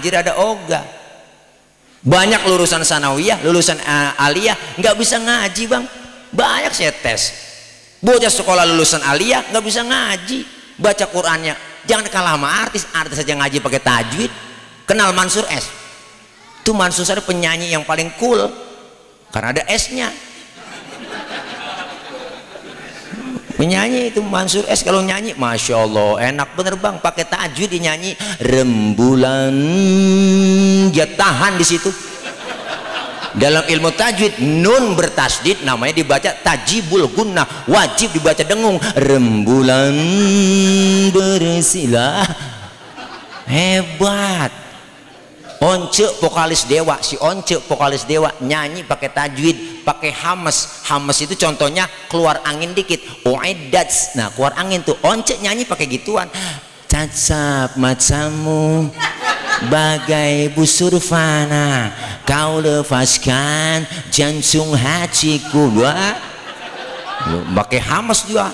ngaji rada ogah. Banyak lulusan sanawiyah, lulusan aliyah nggak bisa ngaji bang. Banyak saya tes bocah sekolah lulusan aliyah nggak bisa ngaji, baca Qurannya jangan kalah sama artis saja ngaji pakai tajwid. Kenal Mansur S? Itu Mansur S penyanyi yang paling cool karena ada S-nya. Penyanyi itu Mansur S kalau nyanyi masya Allah enak bener bang, pakai tajwid dinyanyi rembulan, dia tahan di situ. Dalam ilmu tajwid nun bertasdid namanya dibaca tajibul gunnah, wajib dibaca dengung. Rembulan bersilah, hebat. Once vokalis Dewa, si Once vokalis Dewa nyanyi pakai tajwid, pakai hamas. Hamas itu contohnya keluar angin dikit, oedats. Nah keluar angin tuh Once nyanyi pakai gituan. Cacat matamu bagai busur fana, kau lepaskan jantung hatiku. Pakai hamas juga.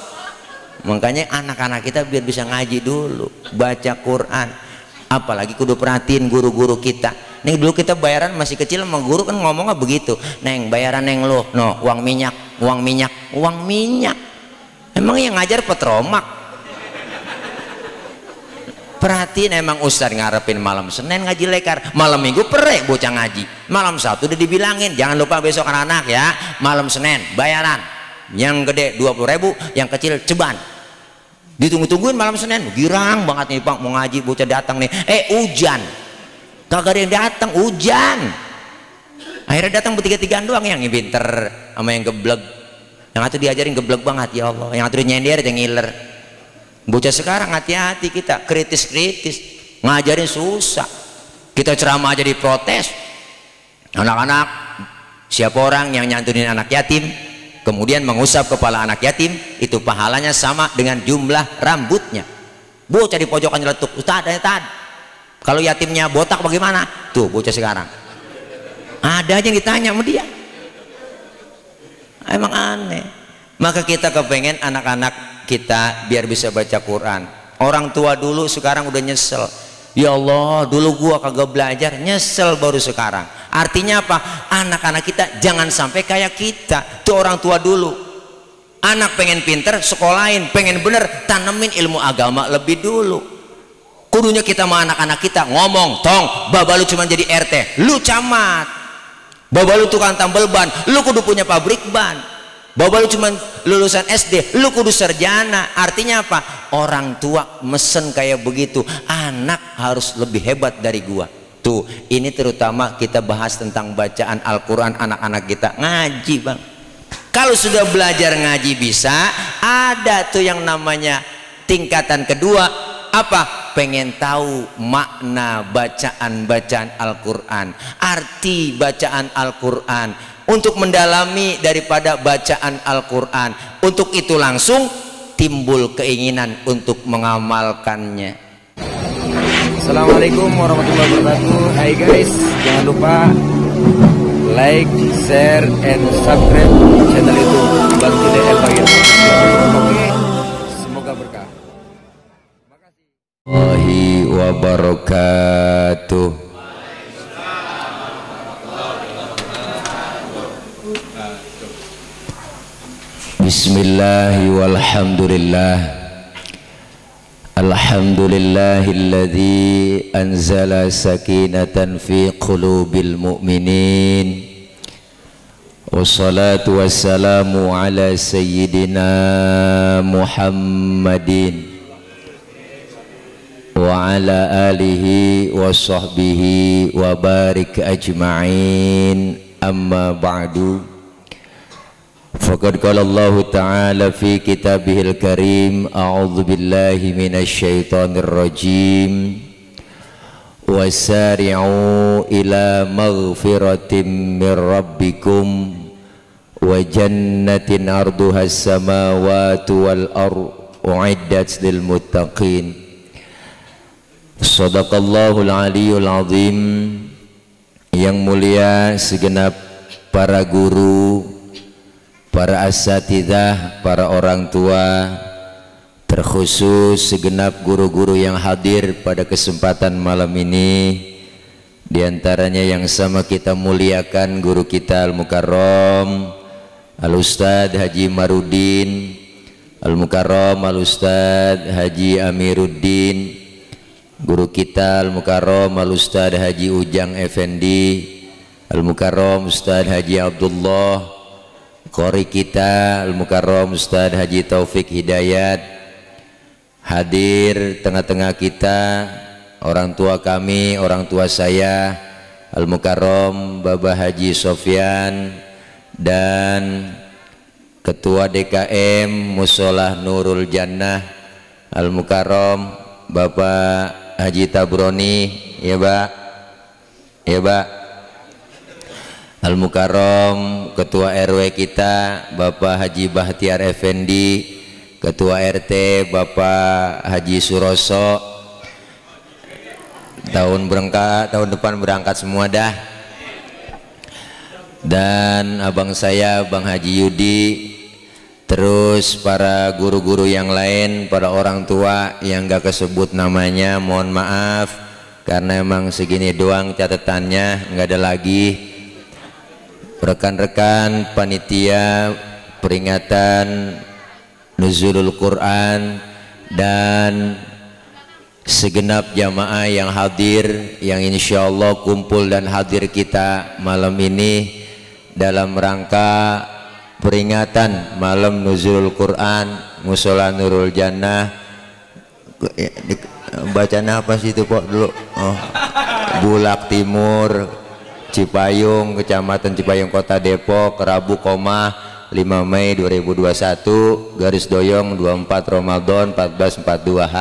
Makanya anak-anak kita biar bisa ngaji dulu, baca Quran. Apalagi kudu perhatiin guru-guru kita. Nih dulu kita bayaran masih kecil sama guru kan ngomongnya begitu, neng bayaran neng lo, no uang minyak, uang minyak, uang minyak. Emang yang ngajar petromak? Perhatiin emang ustad ngarepin malam Senin ngaji lekar, malam Minggu perek bocah ngaji, malam Sabtu udah dibilangin jangan lupa besok anak-anak ya, malam Senin bayaran, yang gede 20.000, yang kecil ceban. Ditunggu-tungguin malam Senin, girang banget nih Pak mau ngaji bocah datang nih, hujan, kagak ada yang datang, hujan. Akhirnya datang bertiga-tigaan doang, yang pinter sama yang geblek, yang satu diajarin geblek banget ya Allah, yang satu nyender yang ngiler. Bocah sekarang hati-hati kita, kritis-kritis, ngajarin susah. Kita ceramah aja diprotes. Anak-anak, siapa orang yang nyantunin anak yatim kemudian mengusap kepala anak yatim, itu pahalanya sama dengan jumlah rambutnya. Bocah di pojokan nyeletuk, Ustaz, kalau yatimnya botak bagaimana? Tuh bocah sekarang ada aja yang ditanya sama dia. Emang aneh. Maka kita kepengen anak-anak kita biar bisa baca Quran. Orang tua dulu sekarang udah nyesel, ya Allah dulu gua kagak belajar, nyesel baru sekarang. Artinya apa? Anak-anak kita jangan sampai kayak kita. Tuh orang tua dulu, anak pengen pinter sekolahin, pengen bener tanemin ilmu agama lebih dulu. Kudunya kita sama anak-anak kita ngomong, tong baba lu cuma jadi RT, lu camat. Baba lu tukang tambal ban, lu kudu punya pabrik ban. Baba lu cuma lulusan SD, lu kudu sarjana. Artinya apa? Orang tua mesen kayak begitu, anak harus lebih hebat dari gua. Tuh, ini terutama kita bahas tentang bacaan Al-Quran anak-anak kita ngaji bang. Kalau sudah belajar ngaji bisa, ada tuh yang namanya tingkatan kedua, apa? Pengen tahu makna bacaan-bacaan Al-Quran, arti bacaan Al-Quran, untuk mendalami daripada bacaan Al-Quran. Untuk itu langsung timbul keinginan untuk mengamalkannya. Assalamualaikum warahmatullahi wabarakatuh. Hai guys, jangan lupa like, share, and subscribe channel YouTube Bang Jude Elfagir. Oke, semoga berkah. Wahi wabarakatuh. Bismillahi walhamdulillah. Alhamdulillahilladzi anzala sakinatan fi qulubil mu'minin. Wassalatu wassalamu ala sayyidina Muhammadin wa ala alihi wa sahbihi wa barik ajma'in. Amma ba'du. Faqad qala Allah Ta'ala fi kitabihil karim, a'udzu billahi minasyaitonir rajim, wasari'u ila maghfiratin mir rabbikum wa jannatin arduhas samawati wal ardh u'iddat lil muttaqin. Shadaqallahul aliyyul azim. Yang mulia segenap para guru, para asatidzah, para orang tua, terkhusus segenap guru-guru yang hadir pada kesempatan malam ini, Di antaranya yang sama kita muliakan guru kita Al-Mukarram Al-Ustadz Haji Marudin, Al-Mukarram Al-Ustadz Haji Amiruddin, guru kita Al-Mukarram Al-Ustadz Haji Ujang Effendi, Al-Mukarram Ustadz Haji Abdullah, qori kita Al-Mukarram Ustadz Haji Taufik Hidayat. Hadir tengah-tengah kita orang tua kami, orang tua saya Al-Mukarram Bapak Haji Sofyan dan Ketua DKM Musolah Nurul Jannah Al-Mukarram Bapak Haji Tabroni, ya Pak, ya Pak. Al-Mukarram Ketua RW kita Bapak Haji Bahtiar Effendi, Ketua RT Bapak Haji Suroso. Tahun depan berangkat semua dah. Dan abang saya Bang Haji Yudi, terus para guru-guru yang lain, para orang tua yang gak kesebut namanya, mohon maaf karena emang segini doang catatannya, nggak ada lagi. Rekan-rekan panitia peringatan Nuzulul Quran dan segenap jamaah yang hadir, yang insya Allah kumpul dan hadir kita malam ini dalam rangka peringatan malam Nuzulul Quran Musola Nurul Jannah. Bacanya apa sih itu Pak dulu? Oh, Bulak Timur, Cipayung, Kecamatan Cipayung, Kota Depok, Rabu, 5 Mei 2021, garis doyong 24 Ramadan 1442H.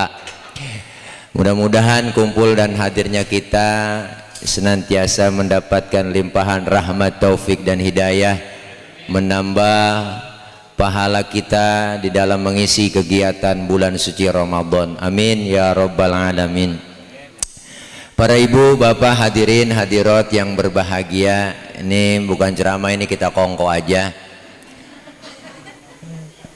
Mudah-mudahan kumpul dan hadirnya kita senantiasa mendapatkan limpahan rahmat, taufik dan hidayah, menambah pahala kita di dalam mengisi kegiatan bulan suci Ramadan. Amin ya rabbal alamin. Para ibu, bapak, hadirin, hadirat yang berbahagia, ini bukan ceramah, ini kita kongko aja.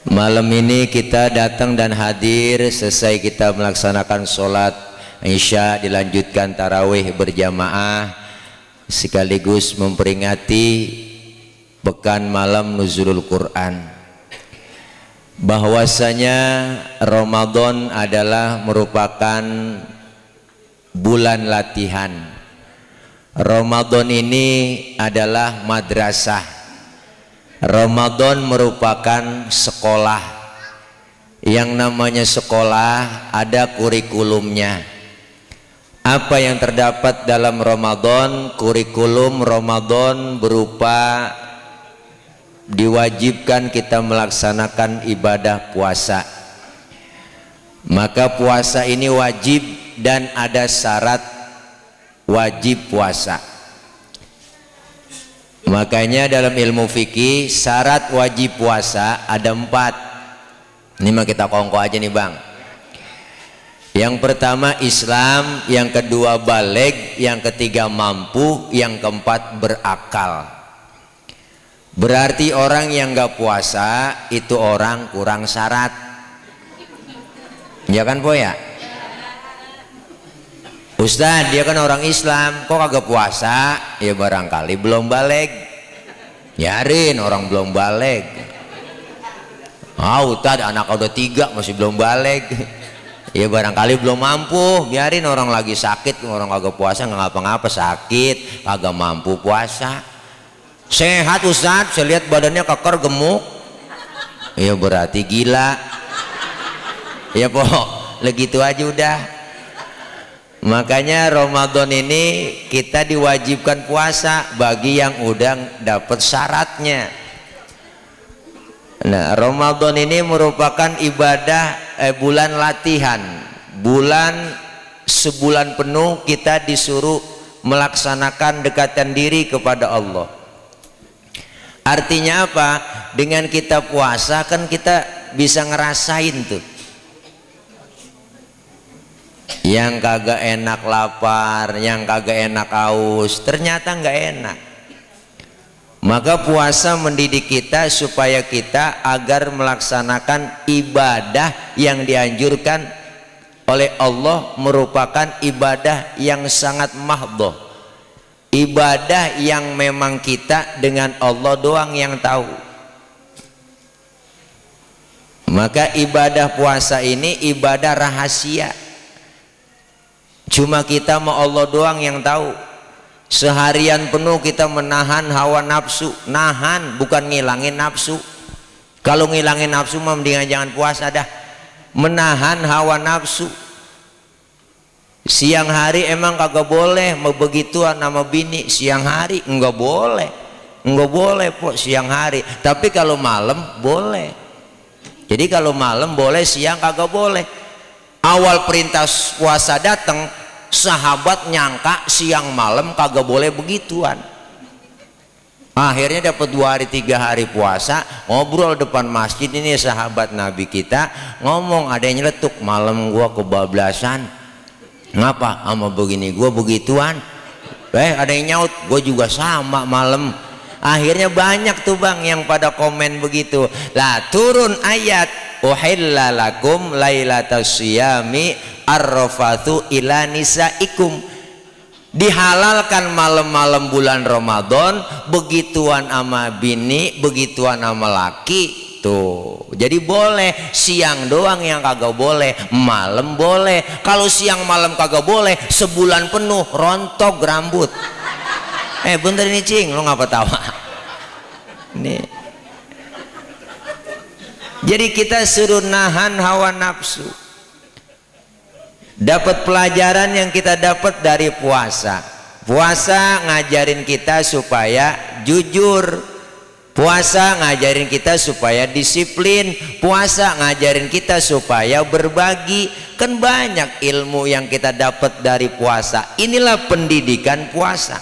Malam ini kita datang dan hadir selesai kita melaksanakan sholat Isya, dilanjutkan tarawih berjamaah sekaligus memperingati pekan malam Nuzulul Quran. Bahwasanya Ramadan adalah merupakan bulan latihan. Ramadan ini adalah madrasah. Ramadan merupakan sekolah. Yang namanya sekolah ada kurikulumnya. Apa yang terdapat dalam Ramadan? Kurikulum Ramadan berupa diwajibkan kita melaksanakan ibadah puasa. Maka puasa ini wajib dan ada syarat wajib puasa. Makanya dalam ilmu fikih syarat wajib puasa ada 4. Ini mah kita kongko aja nih Bang. Yang pertama Islam, yang kedua baligh, yang ketiga mampu, yang keempat berakal. Berarti orang yang gak puasa itu orang kurang syarat. Ya kan Po ya? Ustaz, dia kan orang Islam, kok kagak puasa? Ya barangkali belum balik. Yarin orang belum balik. Ustaz, anak udah 3 masih belum balik. Ya barangkali belum mampu. Biarin orang lagi sakit, orang kagak puasa nggak ngapa-ngapa, sakit kagak mampu puasa. Sehat Ustaz, saya lihat badannya keker gemuk. Ya berarti gila. Ya Po, begitu aja udah. Makanya Ramadan ini kita diwajibkan puasa bagi yang udah dapat syaratnya. Nah, Ramadan ini merupakan ibadah bulan latihan. Bulan sebulan penuh kita disuruh melaksanakan dekatan diri kepada Allah. Artinya apa? Dengan kita puasa kan kita bisa ngerasain tuh yang kagak enak lapar, yang kagak enak haus, ternyata nggak enak. Maka puasa mendidik kita supaya kita agar melaksanakan ibadah yang dianjurkan oleh Allah, merupakan ibadah yang sangat mahdhah, ibadah yang memang kita dengan Allah doang yang tahu. Maka ibadah puasa ini ibadah rahasia, cuma kita sama Allah doang yang tahu. Seharian penuh kita menahan hawa nafsu, nahan bukan ngilangin nafsu. Kalau ngilangin nafsu mah mendingan jangan puasa dah. Menahan hawa nafsu. Siang hari emang kagak boleh begituan sama bini. Siang hari enggak boleh, enggak boleh po siang hari. Tapi kalau malam boleh. Jadi kalau malam boleh, siang kagak boleh. Awal perintah puasa datang, sahabat nyangka siang malam kagak boleh begituan. Akhirnya dapat 2 hari 3 hari puasa, ngobrol depan masjid. Ini sahabat Nabi kita ngomong, ada yang nyeletuk, malam gua kebablasan. Ngapa? Sama begini gua begituan. Ada yang nyaut, gua juga sama malam. Akhirnya banyak tuh bang yang pada komen begitu. Lah turun ayat, uhilla lakum lailatas siyami arrafathu ila nisaikum. Dihalalkan malam-malam bulan Ramadan begituan sama bini, begituan sama laki. Tuh, jadi boleh, siang doang yang kagak boleh, malam boleh. Kalau siang malam kagak boleh, sebulan penuh rontok rambut. Bentar ini cing, lo ngapa tawa? Nih. Jadi kita suruh nahan hawa nafsu. Dapat pelajaran yang kita dapat dari puasa. Puasa ngajarin kita supaya jujur. Puasa ngajarin kita supaya disiplin. Puasa ngajarin kita supaya berbagi. Kan banyak ilmu yang kita dapat dari puasa. Inilah pendidikan puasa.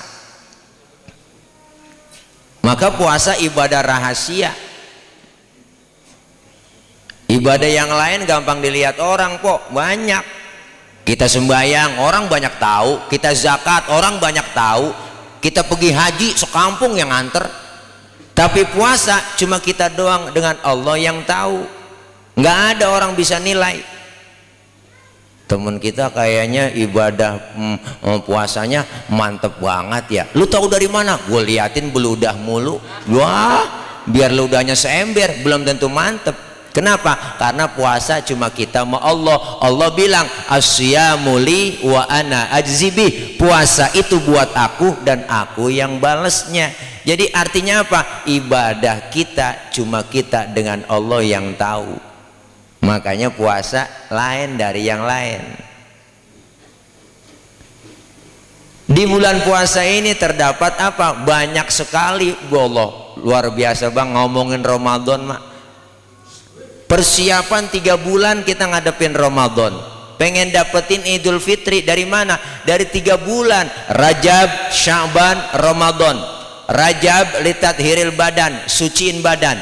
Maka puasa ibadah rahasia. Ibadah yang lain gampang dilihat orang kok, banyak. Kita sembahyang orang banyak tahu, kita zakat orang banyak tahu, kita pergi haji sekampung yang nganter. Tapi puasa cuma kita doang dengan Allah yang tahu. Nggak ada orang bisa nilai. Temen kita kayaknya ibadah puasanya mantep banget ya. Lu tahu dari mana? Gue liatin beludah mulu. Wah, biar ludahnya seember belum tentu mantep. Kenapa? Karena puasa cuma kita sama Allah. Allah bilang asyamu li wa ana ajzibi. Puasa itu buat aku dan aku yang balesnya. Jadi artinya apa? Ibadah kita cuma kita dengan Allah yang tahu. Makanya puasa lain dari yang lain. Di bulan puasa ini terdapat apa? Banyak sekali. Allah, luar biasa bang ngomongin Ramadan mak. Persiapan 3 bulan kita ngadepin Ramadan. Pengen dapetin Idul Fitri dari mana? Dari 3 bulan. Rajab, Sya'ban, Ramadan. Rajab litathiril badan, suciin badan.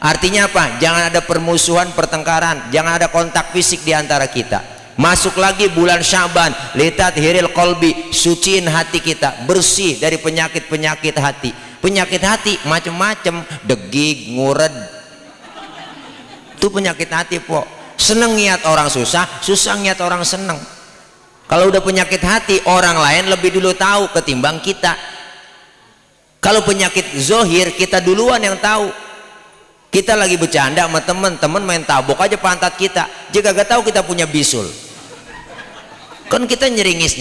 Artinya apa? Jangan ada permusuhan, pertengkaran, jangan ada kontak fisik di antara kita. Masuk lagi bulan Sya'ban, litathiril qalbi, suciin hati kita, bersih dari penyakit-penyakit hati. Penyakit hati macam-macam, degig, ngured. Itu penyakit hati po. Seneng niat orang susah, susah niat orang seneng. Kalau udah penyakit hati, orang lain lebih dulu tahu ketimbang kita. Kalau penyakit zohir, kita duluan yang tahu. Kita lagi bercanda sama temen main tabok aja pantat kita. Jika gak tahu kita punya bisul. Kan kita nyeringis.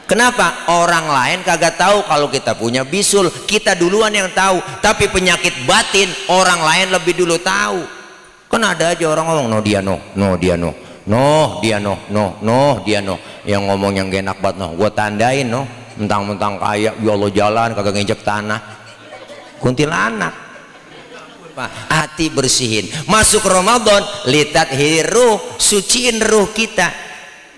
Kenapa? Orang lain kagak tahu kalau kita punya bisul. Kita duluan yang tahu. Tapi penyakit batin, orang lain lebih dulu tahu. Kan ada aja orang ngomong no dia no dia no yang ngomong yang gak enak banget no gue tandain no mentang-mentang kaya ya Allah jalan kagak nginjek tanah kuntilanak. Hati bersihin masuk Ramadan litat hiruh suciin ruh kita,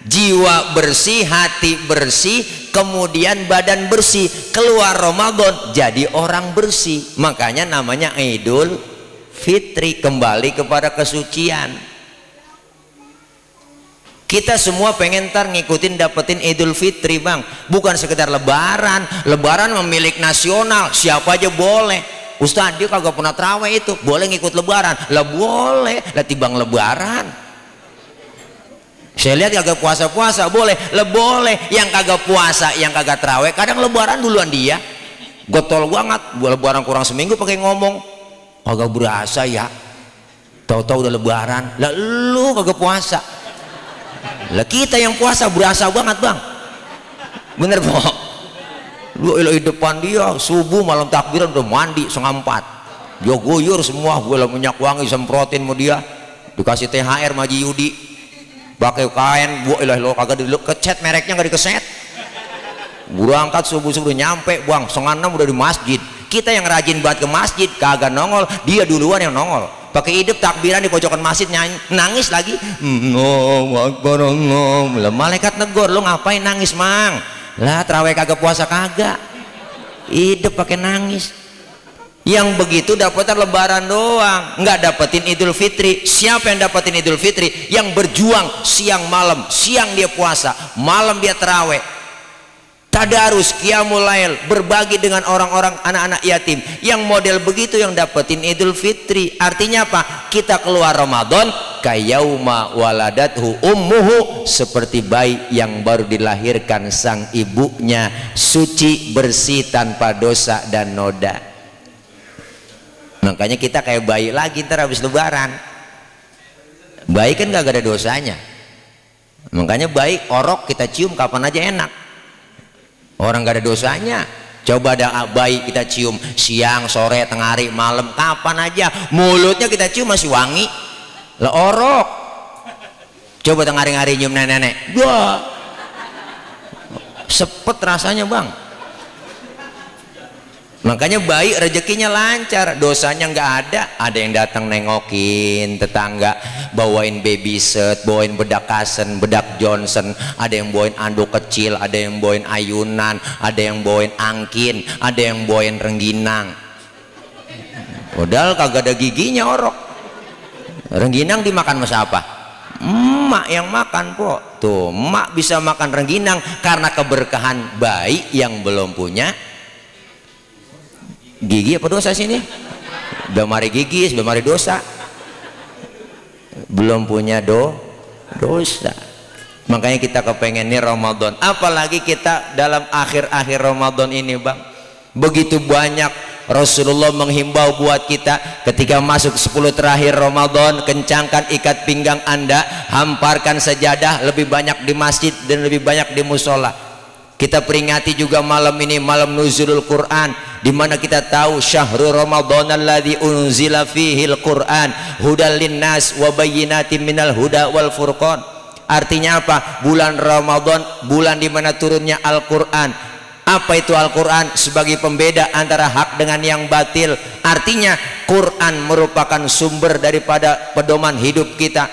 jiwa bersih, hati bersih, kemudian badan bersih, keluar Ramadan jadi orang bersih. Makanya namanya Idul Fitri, kembali kepada kesucian. Kita semua pengen ntar ngikutin dapetin Idul Fitri bang, bukan sekedar lebaran. Lebaran memilik nasional, siapa aja boleh. Ustaz dia kagak pernah terawih itu, boleh ngikut lebaran? Lah boleh, lah tibang lebaran. Saya lihat kagak puasa-puasa boleh, boleh. Yang kagak puasa, yang kagak terawih, kadang lebaran duluan dia. Gotol banget, lebaran kurang seminggu pakai ngomong, kagak berasa ya. Tahu-tahu udah lebaran, lah lu kagak puasa. Lah kita yang puasa berasa banget bang. Bener po? Lu di depan dia subuh malam takbiran udah mandi 3:30. Dia guyur semua, gue lah minyak wangi semprotin sama dia. Dikasih THR Maji Yudi. Pakai kain, gue ilah lo kagak dikeset mereknya nggak dikeset. Berangkat subuh-subuh nyampe bang 5:30 udah di masjid. Kita yang rajin banget ke masjid kagak nongol, dia duluan yang nongol. Pakai hidup takbiran di pojokan masjid nyanyi, nangis lagi. Lah malaikat negor, lo ngapain nangis mang? Lah terawih kagak puasa kagak. Hidup pakai nangis. Yang begitu dapetan lebaran doang, nggak dapetin Idul Fitri. Siapa yang dapetin Idul Fitri? Yang berjuang siang malam, siang dia puasa, malam dia terawih, tadarus, qiyamul lail, berbagi dengan orang-orang anak-anak yatim. Yang model begitu yang dapetin Idul Fitri. Artinya apa? Kita keluar Ramadan kayauma waladathu ummuhu, seperti bayi yang baru dilahirkan sang ibunya, suci bersih tanpa dosa dan noda. Makanya kita kayak bayi lagi ntar habis lebaran. Bayi kan gak ada dosanya. Makanya bayi orok kita cium kapan aja enak. Orang gak ada dosanya. Coba ada bayi kita cium siang, sore, tengah hari, malam, kapan aja. Mulutnya kita cium masih wangi. Lah orok. Coba tengah hari nyium nenek-nenek. Wah, sepet rasanya bang. Makanya bayi rezekinya lancar, dosanya nggak ada. Ada yang datang nengokin tetangga, bawain baby set, bawain bedak Kasen, bedak Johnson, ada yang bawain anduk kecil, ada yang bawain ayunan, ada yang bawain angkin, ada yang bawain rengginang. Padahal kagak ada giginya orok. Rengginang dimakan sama siapa? Emak yang makan po. Tuh emak bisa makan rengginang karena keberkahan bayi yang belum punya gigi. Apa dosa sini? Udah mari gigi, sudah mari dosa. Belum punya dosa. Makanya kita kepengen nih Ramadan. Apalagi kita dalam akhir-akhir Ramadan ini bang. Begitu banyak Rasulullah menghimbau buat kita ketika masuk 10 terakhir Ramadan, kencangkan ikat pinggang Anda, hamparkan sajadah lebih banyak di masjid dan lebih banyak di musola. Kita peringati juga malam ini malam nuzulul Quran, di mana kita tahu syahrul Ramadan alladzi unzila fihil Quran hudal linnas wa bayyinatin minal huda wal furqan. Artinya apa? Bulan Ramadan, bulan di mana turunnya Al-Qur'an. Apa itu Al-Qur'an? Sebagai pembeda antara hak dengan yang batil. Artinya Quran merupakan sumber daripada pedoman hidup kita.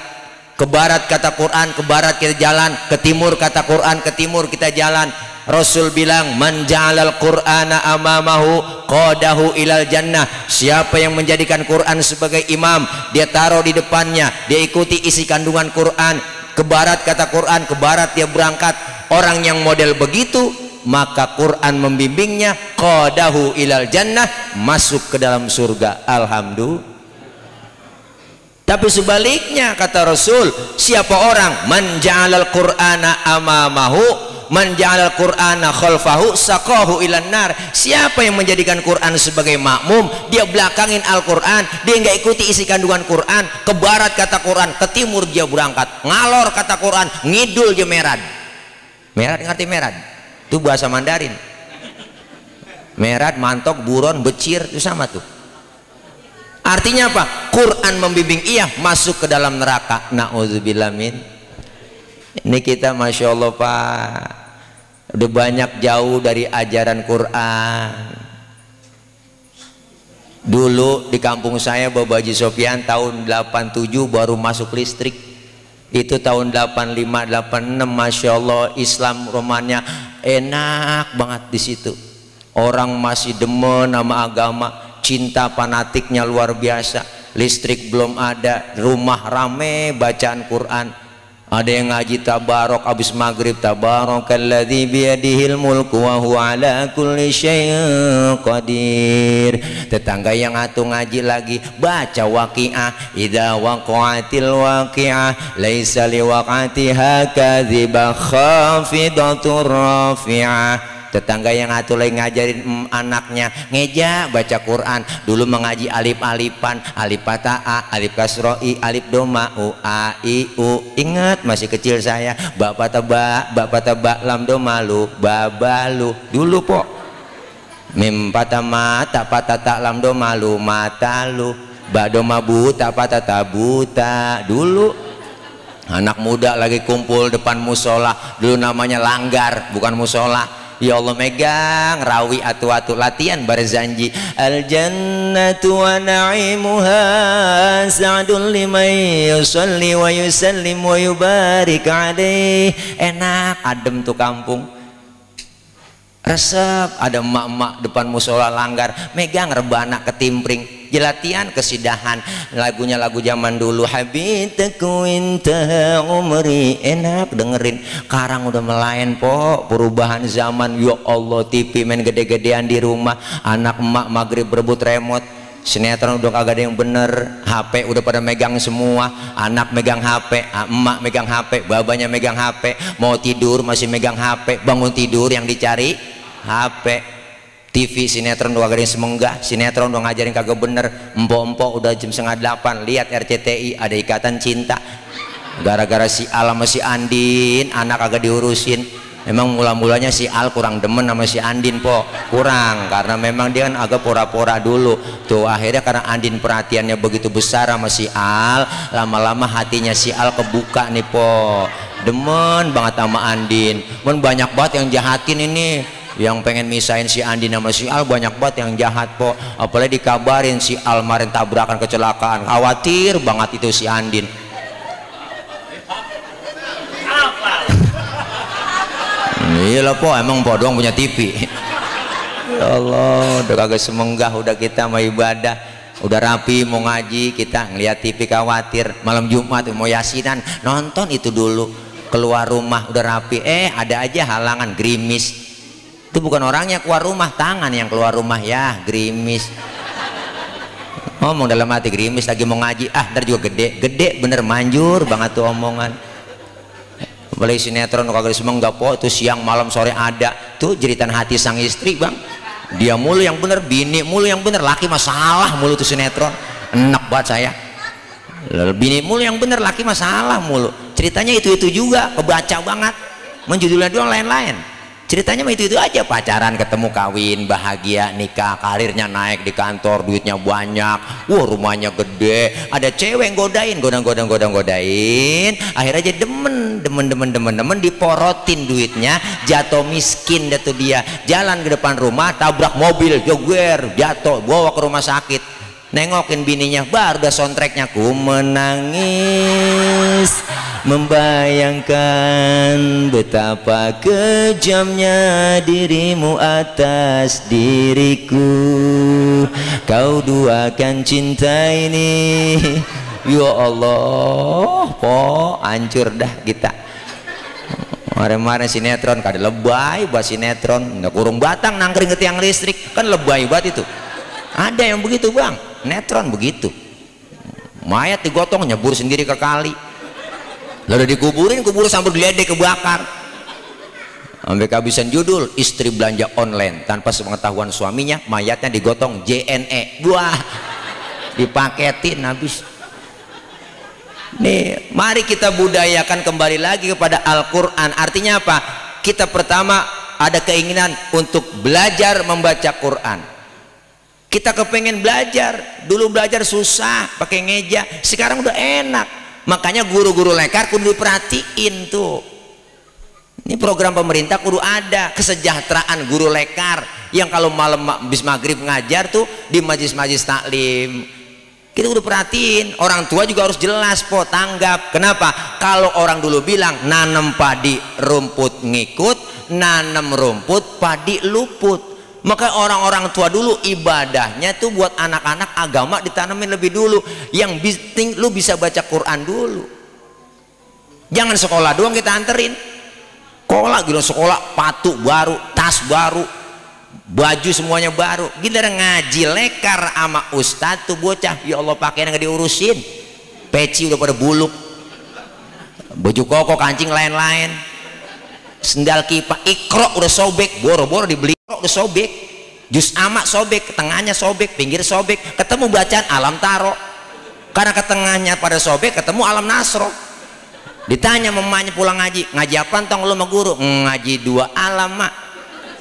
Ke barat kata Quran, ke barat kita jalan. Ke timur kata Quran, ke timur kita jalan. Rasul bilang man ja'alal qur'ana amamahu qadahu ilal jannah. Siapa yang menjadikan Quran sebagai imam, dia taruh di depannya, dia ikuti isi kandungan Quran. Ke barat kata Quran, ke barat dia berangkat. Orang yang model begitu, maka Quran membimbingnya qadahu ilal jannah, masuk ke dalam surga. Alhamdulillah. Tapi sebaliknya kata Rasul, siapa orang man ja'alal qur'ana amamahu man ja'alal qur'ana khalfahu saqahu ilan nar. Siapa yang menjadikan Quran sebagai makmum, dia belakangin Al-Quran, dia nggak ikuti isi kandungan Quran. Ke barat kata Quran, ke timur dia berangkat. Ngalor kata Quran, ngidul dia merad. Merad ngerti merad? Itu bahasa Mandarin. Merad, mantok, buron, becir itu sama tuh. Artinya apa? Quran membimbing iya masuk ke dalam neraka. Na'udzubillah min. Ini kita Masya Allah Pak, udah banyak jauh dari ajaran Quran. Dulu di kampung saya Bapak Haji Sofyan tahun 87 baru masuk listrik. Itu tahun 85, 86 Masya Allah Islam Romanya enak banget di situ. Orang masih demen sama agama, cinta fanatiknya luar biasa. Listrik belum ada, rumah rame bacaan Quran. Ada yang ngaji tabarok habis maghrib, tabarakalladzi biyadihil mulku wa huwa ala kulli syai'in qadir. Tetangga yang atuh ngaji lagi baca waqiah, idza waqa'atil waqiah laisa liwaqatiha kadhibah khafidatur rafi'ah. Tetangga yang atuh lagi ngajarin anaknya ngeja baca Quran, dulu mengaji alif-alifan, alif patah a, alif kasroh i, alif doma u, a i u. Ingat masih kecil saya, ba patah ba, lam doma lu, ba lu. Dulu po mim patah ma, ta patah ta, lam doma lu, mata lu, ba doma bu, ta patah ta buta. Dulu anak muda lagi kumpul depan musola, dulu namanya langgar bukan musola. Ya Allah, megang rawi atu-atu latihan barzanji, al jannatu wa na'imuha sa'dun liman yusalli wa yusallim wa yubarik alaih. Enak adem tuh kampung, resep. Ada emak-emak depan musola langgar megang rebana ketimpring, jelatian kesidahan. Lagunya lagu zaman dulu, habitaku intaha umri. Enak dengerin. Sekarang udah melayan po, perubahan zaman. Ya Allah, TV main gede-gedean di rumah, anak emak maghrib berebut remote, sinetron udah kagak ada yang bener, HP udah pada megang semua, anak megang HP, emak megang HP, babanya megang HP, mau tidur masih megang HP, bangun tidur yang dicari HP. TV sinetron udah ngajarin semenggah, sinetron udah ngajarin kagak bener, empok-empok udah jam 7:30 lihat RCTI ada Ikatan Cinta, gara-gara si Al sama si Andin anak kagak diurusin. Memang mula-mulanya si Al kurang demen sama si Andin po, kurang, karena memang dia kan agak pora-pora dulu tuh. Akhirnya karena Andin perhatiannya begitu besar sama si Al, lama-lama hatinya si Al kebuka nih po, demen banget sama Andin. Men banyak banget yang jahatin ini, yang pengen misahin si Andin sama si Al banyak banget yang jahat po. Apalagi dikabarin si Al kemarin tabrakan kecelakaan, khawatir banget itu si Andin. Iyalah po, emang po doang punya TV. Ya Allah, udah kagak semenggah, udah kita mau ibadah, udah rapi mau ngaji, kita ngeliat TV khawatir. Malam Jumat mau yasinan, nonton itu dulu. Keluar rumah udah rapi, ada aja halangan, gerimis. Itu bukan orangnya keluar rumah, tangan yang keluar rumah, ya gerimis. Ngomong dalam hati, gerimis lagi mau ngaji, ntar juga gede bener, manjur banget tuh omongan. Beli sinetron kagak semua enggak po, itu siang malam sore ada tuh jeritan hati sang istri bang, dia mulu yang bener, bini mulu yang bener, laki masalah mulu tuh sinetron. Enak banget saya, bini mulu yang bener, laki masalah mulu. Ceritanya itu juga kebaca banget, menjudulnya doang lain-lain. Ceritanya mah itu aja, pacaran, ketemu, kawin, bahagia, nikah, karirnya naik di kantor, duitnya banyak, wah rumahnya gede, ada cewek yang godain, akhirnya aja demen, diporotin duitnya, jatuh miskin dah tuh dia, jalan ke depan rumah, tabrak mobil, joger, jatuh, bawa ke rumah sakit. Nengokin bininya, baru udah soundtracknya, ku menangis membayangkan betapa kejamnya dirimu atas diriku, kau duakan cinta ini. Ya Allah po, hancur dah kita. Kemarin sinetron kada lebay buat sinetron, nggak kurung batang nangkring ke tiang listrik, kan lebay banget itu. Ada yang begitu bang, netron begitu, mayat digotong nyebur sendiri ke kali, lalu dikuburin, kubur sambil geledek kebakar. Sampai kehabisan judul, istri belanja online tanpa sepengetahuan suaminya, mayatnya digotong JNE, wah dipaketin habis. Nih mari kita budayakan kembali lagi kepada Al-Quran. Artinya apa? Kita pertama ada keinginan untuk belajar membaca Quran. Kita kepengen belajar, dulu belajar susah pakai ngeja, sekarang udah enak. Makanya guru-guru lekar kudu diperhatiin tuh. Ini program pemerintah kudu ada kesejahteraan guru lekar yang kalau malam habis maghrib ngajar tuh di majlis-majlis taklim. Kita udah perhatiin, orang tua juga harus jelas po, tanggap. Kenapa? Kalau orang dulu bilang nanam padi rumput ngikut, nanam rumput padi luput. Maka orang-orang tua dulu ibadahnya tuh buat anak-anak agama ditanamin lebih dulu. Yang penting lu bisa baca Quran dulu. Jangan sekolah doang kita anterin. Sekolah gitu, sekolah patu baru, tas baru, baju semuanya baru. Giliran ngaji lekar sama ustadz tuh bocah, ya Allah pakaian nggak diurusin, peci udah pada buluk, baju koko kancing lain-lain, sendal kipas, ikro udah sobek, boro-boro dibeli ikro udah sobek, jus amak sobek, tengahnya sobek, pinggir sobek, ketemu bacaan alam taro, karena ke tengahnya pada sobek, ketemu alam nasro. Ditanya mamanya pulang ngaji apa tong lu sama guru? Ngaji 2 alam mak.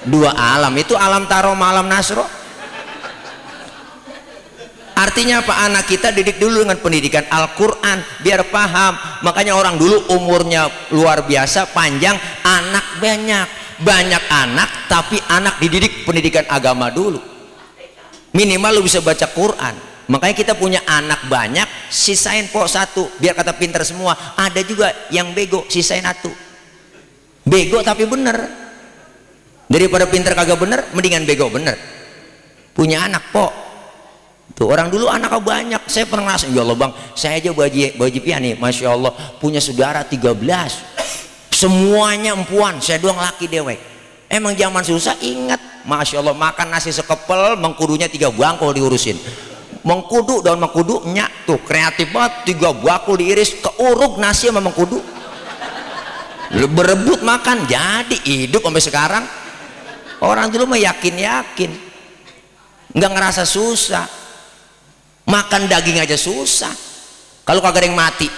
2 alam itu alam taro sama alam nasro. Artinya apa? Anak kita didik dulu dengan pendidikan Al-Quran biar paham. Makanya orang dulu umurnya luar biasa panjang, anak banyak anak, tapi anak dididik pendidikan agama dulu. Minimal lu bisa baca Quran. Makanya kita punya anak banyak, sisain po 1 biar kata pinter semua. Ada juga yang bego, sisain 1. Bego tapi bener. Daripada pinter kagak bener, mendingan bego bener. Punya anak po. Tuh orang dulu anaknya banyak. Saya pernah ngerasa, ya Allah bang, saya aja baji pian nih, masya Allah punya saudara 13. Semuanya empuan, saya doang laki dewek. Emang zaman susah, ingat, masya Allah makan nasi sekepel, mengkudunya 3 bangkol diurusin. Mengkudu daun mengkudu nyak tuh kreatif banget, 3 bakul diiris keuruk nasi sama mengkudu, berebut makan jadi hidup sampai sekarang. Orang dulu mah yakin nggak ngerasa susah, makan daging aja susah. Kalau kagak ada yang mati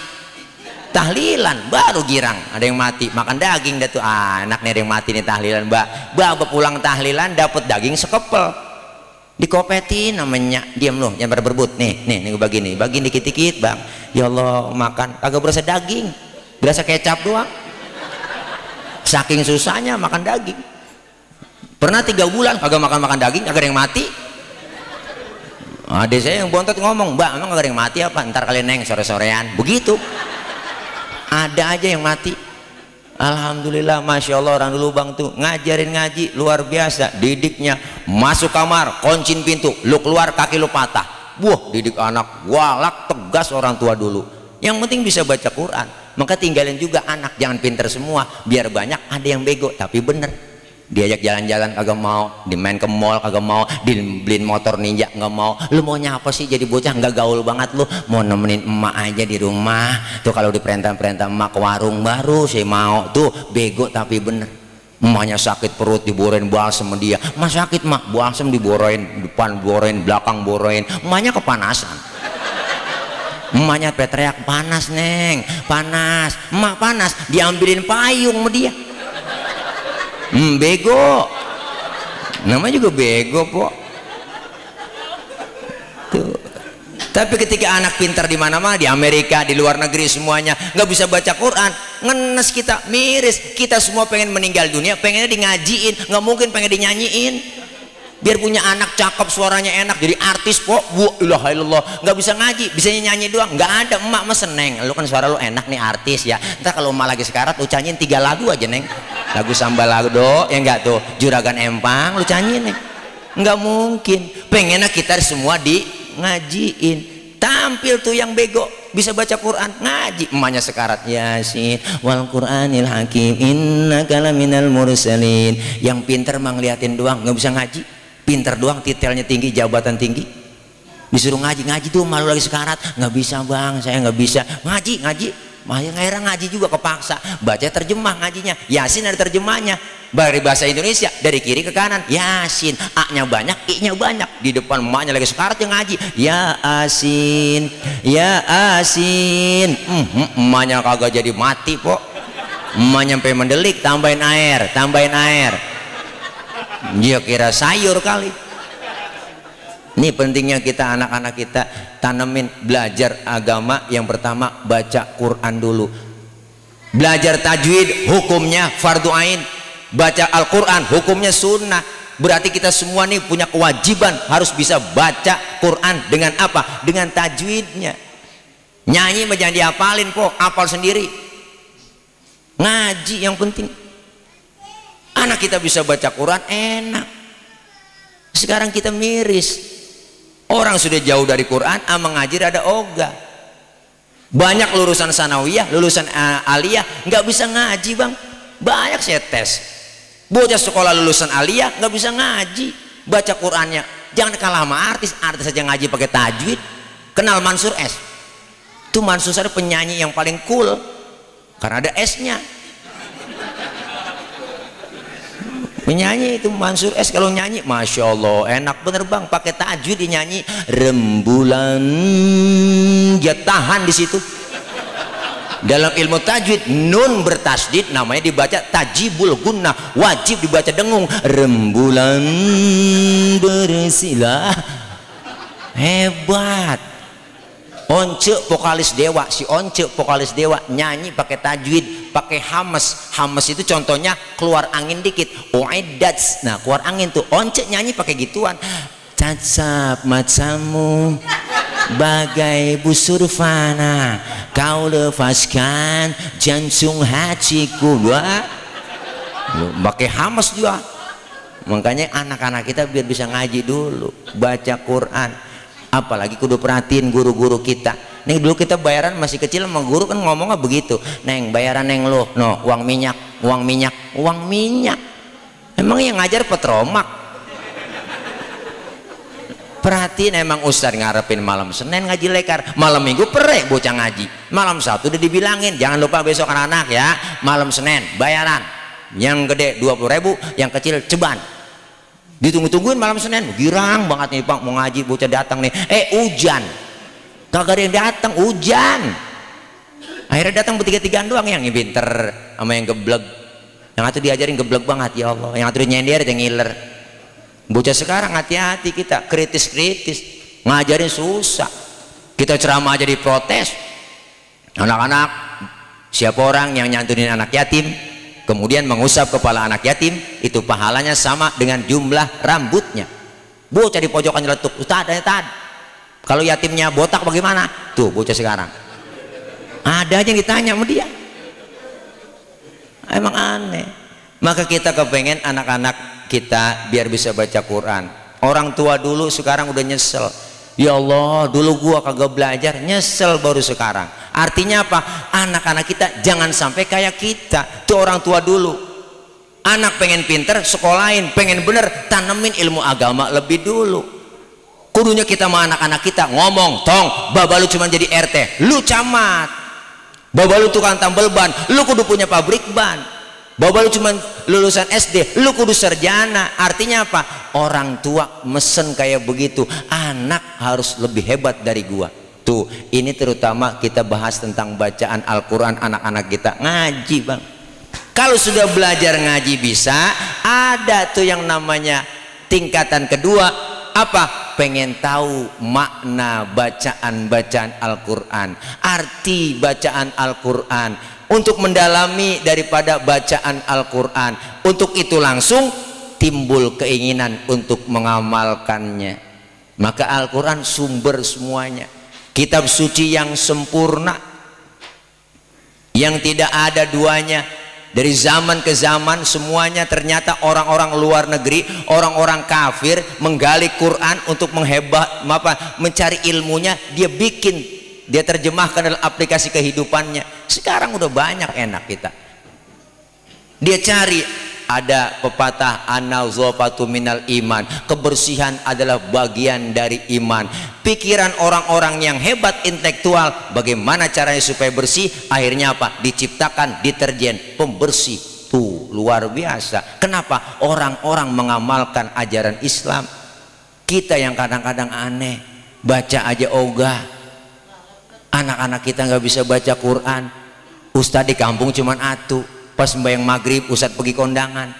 tahlilan baru girang, ada yang mati makan daging dah tuh anak nih, ada yang mati nih tahlilan mbak pulang tahlilan dapat daging sekepel dikopetin namanya, diam loh jangan pada berebut nih gue bagi dikit-dikit bang, ya Allah makan kagak berasa daging, berasa kecap doang, saking susahnya makan daging. Pernah 3 bulan kagak makan daging, kagak ada yang mati. Adik saya yang bontot ngomong, mbak emang kagak ada yang mati apa, ntar kalian neng sore-sorean begitu, ada aja yang mati. Alhamdulillah, masya Allah orang dulu bang tuh ngajarin ngaji luar biasa, didiknya masuk kamar kuncin pintu, lu keluar kaki lu patah. Wah didik anak galak tegas orang tua dulu. Yang penting bisa baca Quran. Maka tinggalin juga anak, jangan pinter semua, biar banyak ada yang bego tapi bener. Diajak jalan-jalan kagak mau, dimain ke mall kagak mau, dibeliin motor ninja nggak mau. Lu mau nyapa sih jadi bocah nggak gaul banget, lu mau nemenin emak aja di rumah tuh, kalau diperintah emak ke warung baru saya mau. Tuh bego tapi bener. Emaknya sakit perut diborain balsem sama dia, emak sakit mak, balsem diborain depan, borain belakang, borain. Emaknya kepanasan, emaknya teriak panas neng, panas, emak panas, diambilin payung sama dia. Bego, namanya juga bego po. Tuh. Tapi ketika anak pintar di mana-mana, di Amerika, di luar negeri semuanya nggak bisa baca Quran, ngenes kita, miris. Kita semua pengen meninggal dunia, pengennya di ngajiin, nggak mungkin pengen dinyanyiin. Biar punya anak cakep, suaranya enak, jadi artis po. Ilaha illallah, nggak bisa ngaji, bisanya nyanyi doang. Nggak ada, emak mah seneng. Lu kan suara lu enak nih artis ya. Ntar kalau emak lagi sekarat, lu canyiin 3 lagu aja neng. Lagu sambal lado, ya enggak tuh, juragan empang, lu canyiin nih. Nggak mungkin. Pengennya kita semua di ngajiin. Tampil tuh yang bego bisa baca Quran, ngaji, emaknya sekarat, Yasin wal Qur'anil hakim innaka laminal mursalin. Yang pinter mah ngeliatin doang, nggak bisa ngaji. Pinter doang, titelnya tinggi, jabatan tinggi, disuruh ngaji tuh malu lagi sekarat, nggak bisa bang, saya nggak bisa ngaji. Makanya ngairah ngaji juga kepaksa, baca terjemah ngajinya, Yasin ada terjemahnya dari bahasa Indonesia, dari kiri ke kanan, Yasin, A-nya banyak, I-nya banyak, di depan emaknya lagi sekarat yang ngaji, Yasin, emaknya kagak jadi mati po, emaknya sampai mendelik, tambahin air, dia kira sayur kali. Ini pentingnya kita, anak-anak kita tanemin belajar agama. Yang pertama baca Quran dulu, belajar tajwid, hukumnya fardu ain. Baca Al-Quran hukumnya sunnah. Berarti kita semua nih punya kewajiban harus bisa baca Quran dengan apa? Dengan tajwidnya. Nyanyi mah jangan dihafalin po, hafal sendiri. Ngaji yang penting. Anak kita bisa baca Quran enak. Sekarang kita miris, orang sudah jauh dari Quran, ama ngaji ada ogah. Banyak lulusan sanawiyah, lulusan aliyah nggak bisa ngaji bang. Banyak saya tes bocah sekolah lulusan aliyah nggak bisa ngaji, baca Qurannya jangan kalah sama artis saja ngaji pakai tajwid. Kenal Mansur S? Itu Mansur S penyanyi yang paling cool karena ada S-nya. Penyanyi itu Mansur S kalau nyanyi Masya Allah enak bener bang, pakai tajwid dinyanyi rembulan, dia tahan di situ. Dalam ilmu tajwid nun bertasdid namanya dibaca tajibul gunnah, wajib dibaca dengung. Rembulan bersilah, hebat. Once vokalis Dewa, si Once vokalis Dewa nyanyi pakai tajwid, pakai hamas. Hamas itu contohnya keluar angin dikit, oedats. Nah keluar angin tuh Once nyanyi pakai gituan. Cacap matamu bagai busur fana, kau lepaskan jantung hatiku. Wah, pakai hamas juga. Makanya anak-anak kita biar bisa ngaji dulu, baca Quran. Apalagi kudu perhatiin guru-guru kita. Nih dulu kita bayaran masih kecil sama guru kan ngomongnya begitu. Neng bayaran neng lo, no uang minyak, uang minyak, uang minyak. Emang yang ngajar petromak. Perhatiin emang ustaz ngarepin malam Senin ngaji lekar, malam Minggu perek bocah ngaji, malam Sabtu udah dibilangin jangan lupa besok anak-anak ya malam Senin bayaran, yang gede 20.000, yang kecil ceban. Ditunggu-tungguin malam Senin, girang banget nih Pak mau ngaji bocah datang nih, hujan, kagak ada yang datang, hujan. Akhirnya datang bertiga-tigaan doang, yang pinter sama yang geblek, yang satu diajarin geblek banget ya Allah, yang satu nyender yang ngiler. Bocah sekarang hati-hati kita, kritis-kritis, ngajarin susah. Kita ceramah aja diprotes. Anak-anak, siapa orang yang nyantunin anak yatim kemudian mengusap kepala anak yatim, itu pahalanya sama dengan jumlah rambutnya. Bocah di pojokan nyeletuk, Ustaz, kalau yatimnya botak bagaimana? Tuh bocah sekarang ada aja yang ditanya sama dia. Emang aneh. Maka kita kepengen anak-anak kita biar bisa baca Quran. Orang tua dulu sekarang udah nyesel, ya Allah dulu gua kagak belajar, nyesel baru sekarang. Artinya apa? Anak-anak kita jangan sampai kayak kita. Tuh orang tua dulu, anak pengen pinter sekolahin, pengen bener tanemin ilmu agama lebih dulu. Kudunya kita sama anak-anak kita ngomong, tong baba lu cuma jadi RT, lu camat. Baba lu tukang tambal ban, lu kudu punya pabrik ban. Baba lu cuma lulusan SD, lu kudu sarjana. Artinya apa? Orang tua mesen kayak begitu, anak harus lebih hebat dari gua. Tuh, ini terutama kita bahas tentang bacaan Al-Quran anak-anak kita ngaji bang. Kalau sudah belajar ngaji bisa, ada tuh yang namanya tingkatan kedua, apa? Pengen tahu makna bacaan-bacaan Al-Quran, arti bacaan Al-Quran, untuk mendalami daripada bacaan Al-Quran. Untuk itu langsung timbul keinginan untuk mengamalkannya. Maka Al-Quran sumber semuanya, kitab suci yang sempurna, yang tidak ada duanya. Dari zaman ke zaman semuanya ternyata orang-orang luar negeri, orang-orang kafir menggali Quran untuk mencari ilmunya, dia bikin, dia terjemahkan dalam aplikasi kehidupannya. Sekarang udah banyak enak kita. Dia cari, ada pepatah an-nazafatu minal iman, kebersihan adalah bagian dari iman. Pikiran orang-orang yang hebat intelektual, bagaimana caranya supaya bersih? Akhirnya apa? Diciptakan deterjen pembersih. Tuh luar biasa. Kenapa? Orang-orang mengamalkan ajaran Islam. Kita yang kadang-kadang aneh, baca aja ogah. Anak-anak kita nggak bisa baca Quran. Ustadz di kampung cuman atu, pas sembahyang maghrib ustadz pergi kondangan,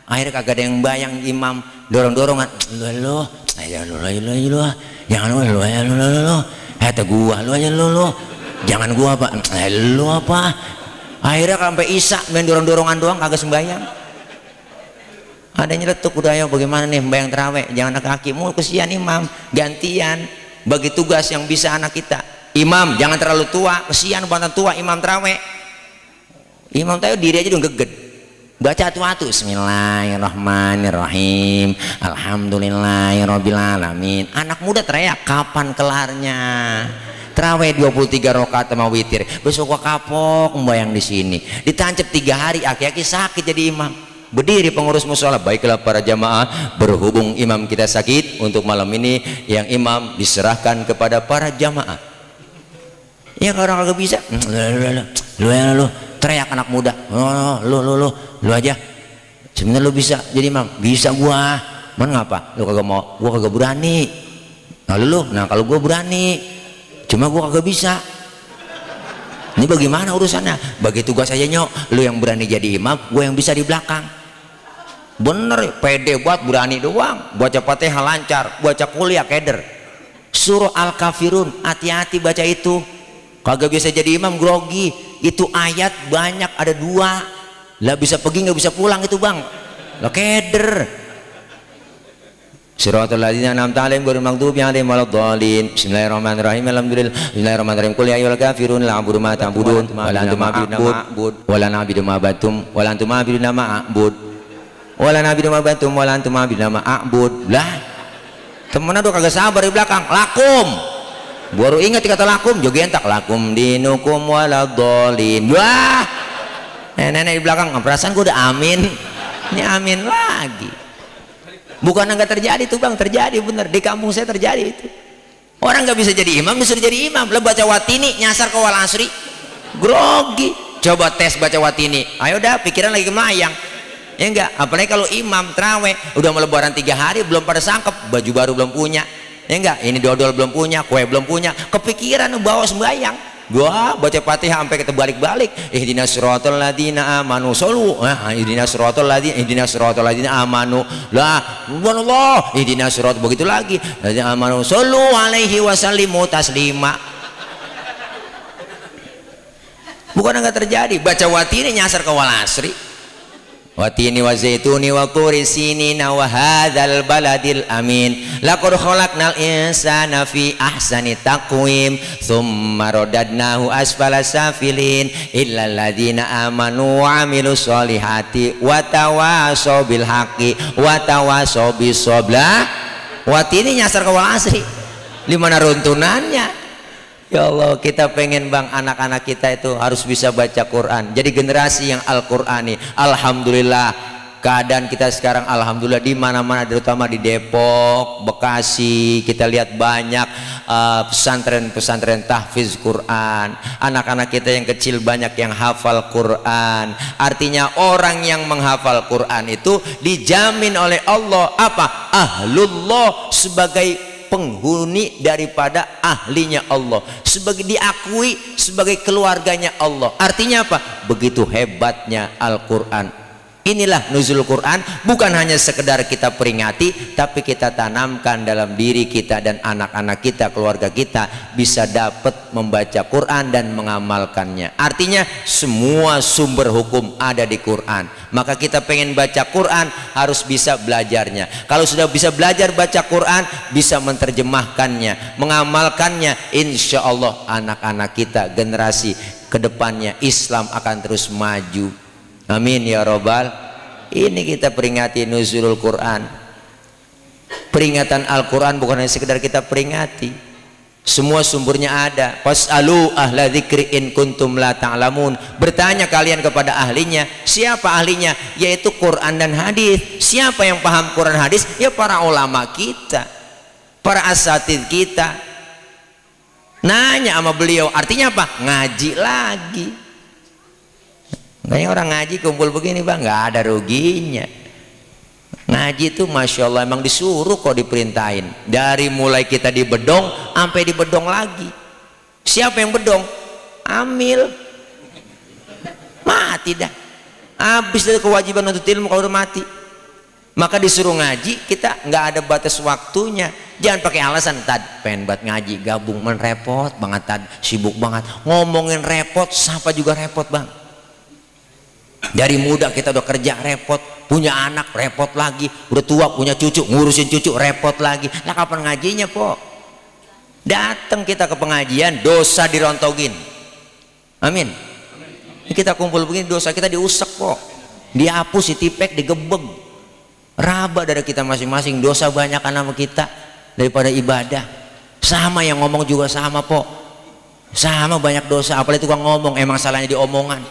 akhirnya kagak ada yang bayang, imam dorong-dorongan, lo jangan lo kata gua lo aja lo jangan gua apa lo apa. Akhirnya sampai isya main dorong-dorongan doang, kagak sembahyang. Ada yang nyeletuk, udah ayo bagaimana nih sembahyang terawih, jangan anak kaki mau kesian imam, gantian bagi tugas yang bisa anak kita. Imam jangan terlalu tua, kesian bantan tua imam terawih. Imam tahu diri aja udah geged, baca atu-atu Bismillahirrahmanirrahim Alhamdulillahirrabbilalamin. Anak muda teriak, kapan kelarnya? Terawih 23 rakaat sama witir. Besok gua kapok membayang di sini. Ditancap 3 hari, aki-aki sakit jadi imam. Berdiri pengurus musola, baiklah para jamaah, berhubung imam kita sakit, untuk malam ini yang imam diserahkan kepada para jamaah. Ya kalau orang kagak bisa, lu teriak anak muda, lu aja. Sebenarnya lu bisa jadi imam, bisa gua. Mana ngapa? Lu kagak mau, gua kagak berani. Nah kalau gua berani, cuma gua kagak bisa. Ini bagaimana urusannya? Bagi tugas aja nyok, lu yang berani jadi imam, gue yang bisa di belakang. Bener, pede buat berani doang. Baca Fatihah lancar, baca kuliah keder. Surah Al-Kafirun, hati-hati baca itu. Kagak bisa jadi imam grogi. Itu ayat banyak, ada 2. Lah bisa pergi nggak bisa pulang itu bang. Lah keder. Siratal ladzina an'amta 'alaihim ghairil maghdubi 'alaihim waladdallin. Bismillahirrahmanirrahim. Alhamdulillah. Bismillahirrahmanirrahim. Qul ya ayyuhal kafirun la a'budu ma ta'budun wa la antum 'abidun wa la na'budu ma ba'tum wa la antum 'abidun ma a'bud wa la na'budu ma ba'tum wa la antum 'abidun ma a'bud. Lah temennya udah kagak sabar di belakang. Lakum. Baru ingat kata lakum, joget entak lakum dinukum waladdallin. Wah. Nenek di belakang, perasaan gua udah amin. Ini amin lagi. Bukan enggak terjadi tuh bang, terjadi bener di kampung saya terjadi itu. Orang nggak bisa jadi imam disuruh jadi imam. Lah baca watini nyasar ke wal asri, grogi. Coba tes baca watini, ayo dah pikiran lagi kemayang. Ya enggak, apalagi kalau imam terawih udah mau lebaran 3 hari belum pada sangkep, baju baru belum punya. Ya enggak, ini dodol belum punya, kue belum punya, kepikiran bawa sembahyang. Gua baca Fatihah sampai kita balik-balik. Ihdinas siratal ladzina amanu sallu. Ihdinas siratal ladzina amanu. Lah, subhanallah. Ihdinas siratal begitu lagi. Ladzina amanu sallu alaihi wasallimu taslima. Bukan enggak terjadi. Baca watini nyasar ke wal asri. Watini wa zaituni wa turi sinina wa hadzal baladil amin. Laqad khalaqnal insana fi ahsani taqwim tsumma radadnahu asfala safilin illa alladziina amanu wa 'amilus solihati wa tawasaw bil haqqi wa tawasaw bis sabr. Watini nyasar ke wal asri. Di mana runtunannya? Ya Allah, kita pengen bang anak-anak kita itu harus bisa baca Quran, jadi generasi yang Al-Qurani. Alhamdulillah keadaan kita sekarang alhamdulillah di mana-mana, terutama di Depok, Bekasi, kita lihat banyak pesantren-pesantren tahfiz Quran. Anak-anak kita yang kecil banyak yang hafal Quran. Artinya orang yang menghafal Quran itu dijamin oleh Allah apa? Ahlullah, sebagai penghuni daripada ahlinya Allah, sebagai diakui sebagai keluarganya Allah. Artinya apa? Begitu hebatnya Al-Quran. Inilah nuzul Quran, bukan hanya sekedar kita peringati, tapi kita tanamkan dalam diri kita dan anak-anak kita, keluarga kita bisa dapat membaca Quran dan mengamalkannya. Artinya semua sumber hukum ada di Quran. Maka kita pengen baca Quran harus bisa belajarnya. Kalau sudah bisa belajar baca Quran, bisa menerjemahkannya, mengamalkannya, insya Allah anak-anak kita generasi kedepannya Islam akan terus maju. Amin ya robbal. Ini kita peringati nuzulul Quran. Peringatan Al-Quran bukan hanya sekedar kita peringati, semua sumbernya ada. Fas'alu ahla dzikri in kuntum la ta'lamun. Bertanya kalian kepada ahlinya. Siapa ahlinya? Yaitu Quran dan hadis. Siapa yang paham Quran hadis? Ya para ulama kita, para asatidz kita. Nanya sama beliau, artinya apa? Ngaji lagi. Kayaknya orang ngaji kumpul begini bang, nggak ada ruginya. Ngaji itu masya Allah emang disuruh kok, diperintahin. Dari mulai kita di bedong sampai di bedong lagi. Siapa yang bedong? Amil. Mati dah. Habis dari kewajiban untuk ilmu kalau udah mati. Maka disuruh ngaji, kita nggak ada batas waktunya. Jangan pakai alasan tad pengen buat ngaji gabung, repot banget tad, sibuk banget. Ngomongin repot, siapa juga repot bang. Dari muda kita udah kerja repot, punya anak repot lagi, udah tua punya cucu, ngurusin cucu repot lagi. Lah kapan ngajinya po? Datang kita ke pengajian, dosa dirontogin. Amin. Ini kita kumpul begini, dosa kita diusek po, dihapus, ditipek, digebeg. Raba dari kita masing-masing, dosa banyak sama kita daripada ibadah. Sama yang ngomong juga sama po. sama banyak dosa, apalagi tukang ngomong, emang salahnya di omongan.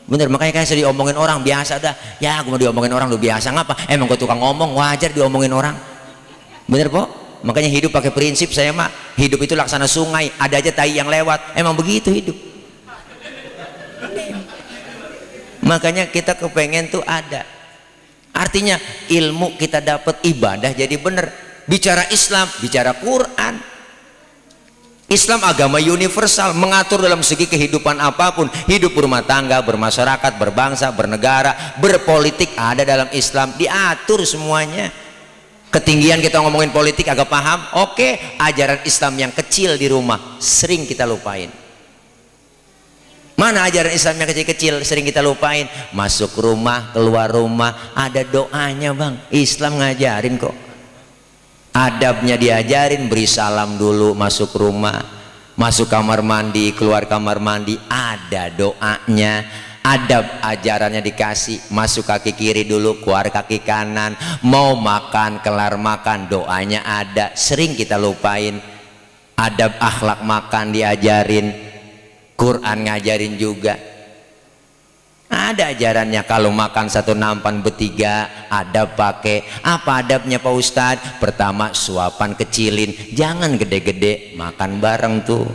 Bener, makanya kayak saya diomongin orang biasa dah. Ya gue mau diomongin orang lu biasa, ngapa? Emang gue tukang ngomong, wajar diomongin orang. Bener po? Makanya hidup pakai prinsip saya mah, hidup itu laksana sungai, ada aja tai yang lewat. Emang begitu hidup. Makanya kita kepengen tuh ada. Artinya ilmu kita dapat, ibadah jadi bener. Bicara Islam, bicara Quran. Islam agama universal, mengatur dalam segi kehidupan apapun, hidup berumah tangga, bermasyarakat, berbangsa, bernegara, berpolitik, ada dalam Islam, diatur semuanya. Ketinggian kita ngomongin politik agak paham, oke. Ajaran Islam yang kecil di rumah sering kita lupain. Mana ajaran Islam yang kecil-kecil sering kita lupain? Masuk rumah, keluar rumah, ada doanya bang. Islam ngajarin kok. Adabnya diajarin, beri salam dulu masuk rumah, masuk kamar mandi, keluar kamar mandi, ada doanya. Adab ajarannya dikasih, masuk kaki kiri dulu, keluar kaki kanan, mau makan, kelar makan, doanya ada. Sering kita lupain. Adab akhlak makan diajarin, Quran ngajarin juga. Ada ajarannya, kalau makan satu nampan bertiga, adab pakai. Apa adabnya Pak Ustadz? Pertama, suapan kecilin, jangan gede-gede, makan bareng tuh.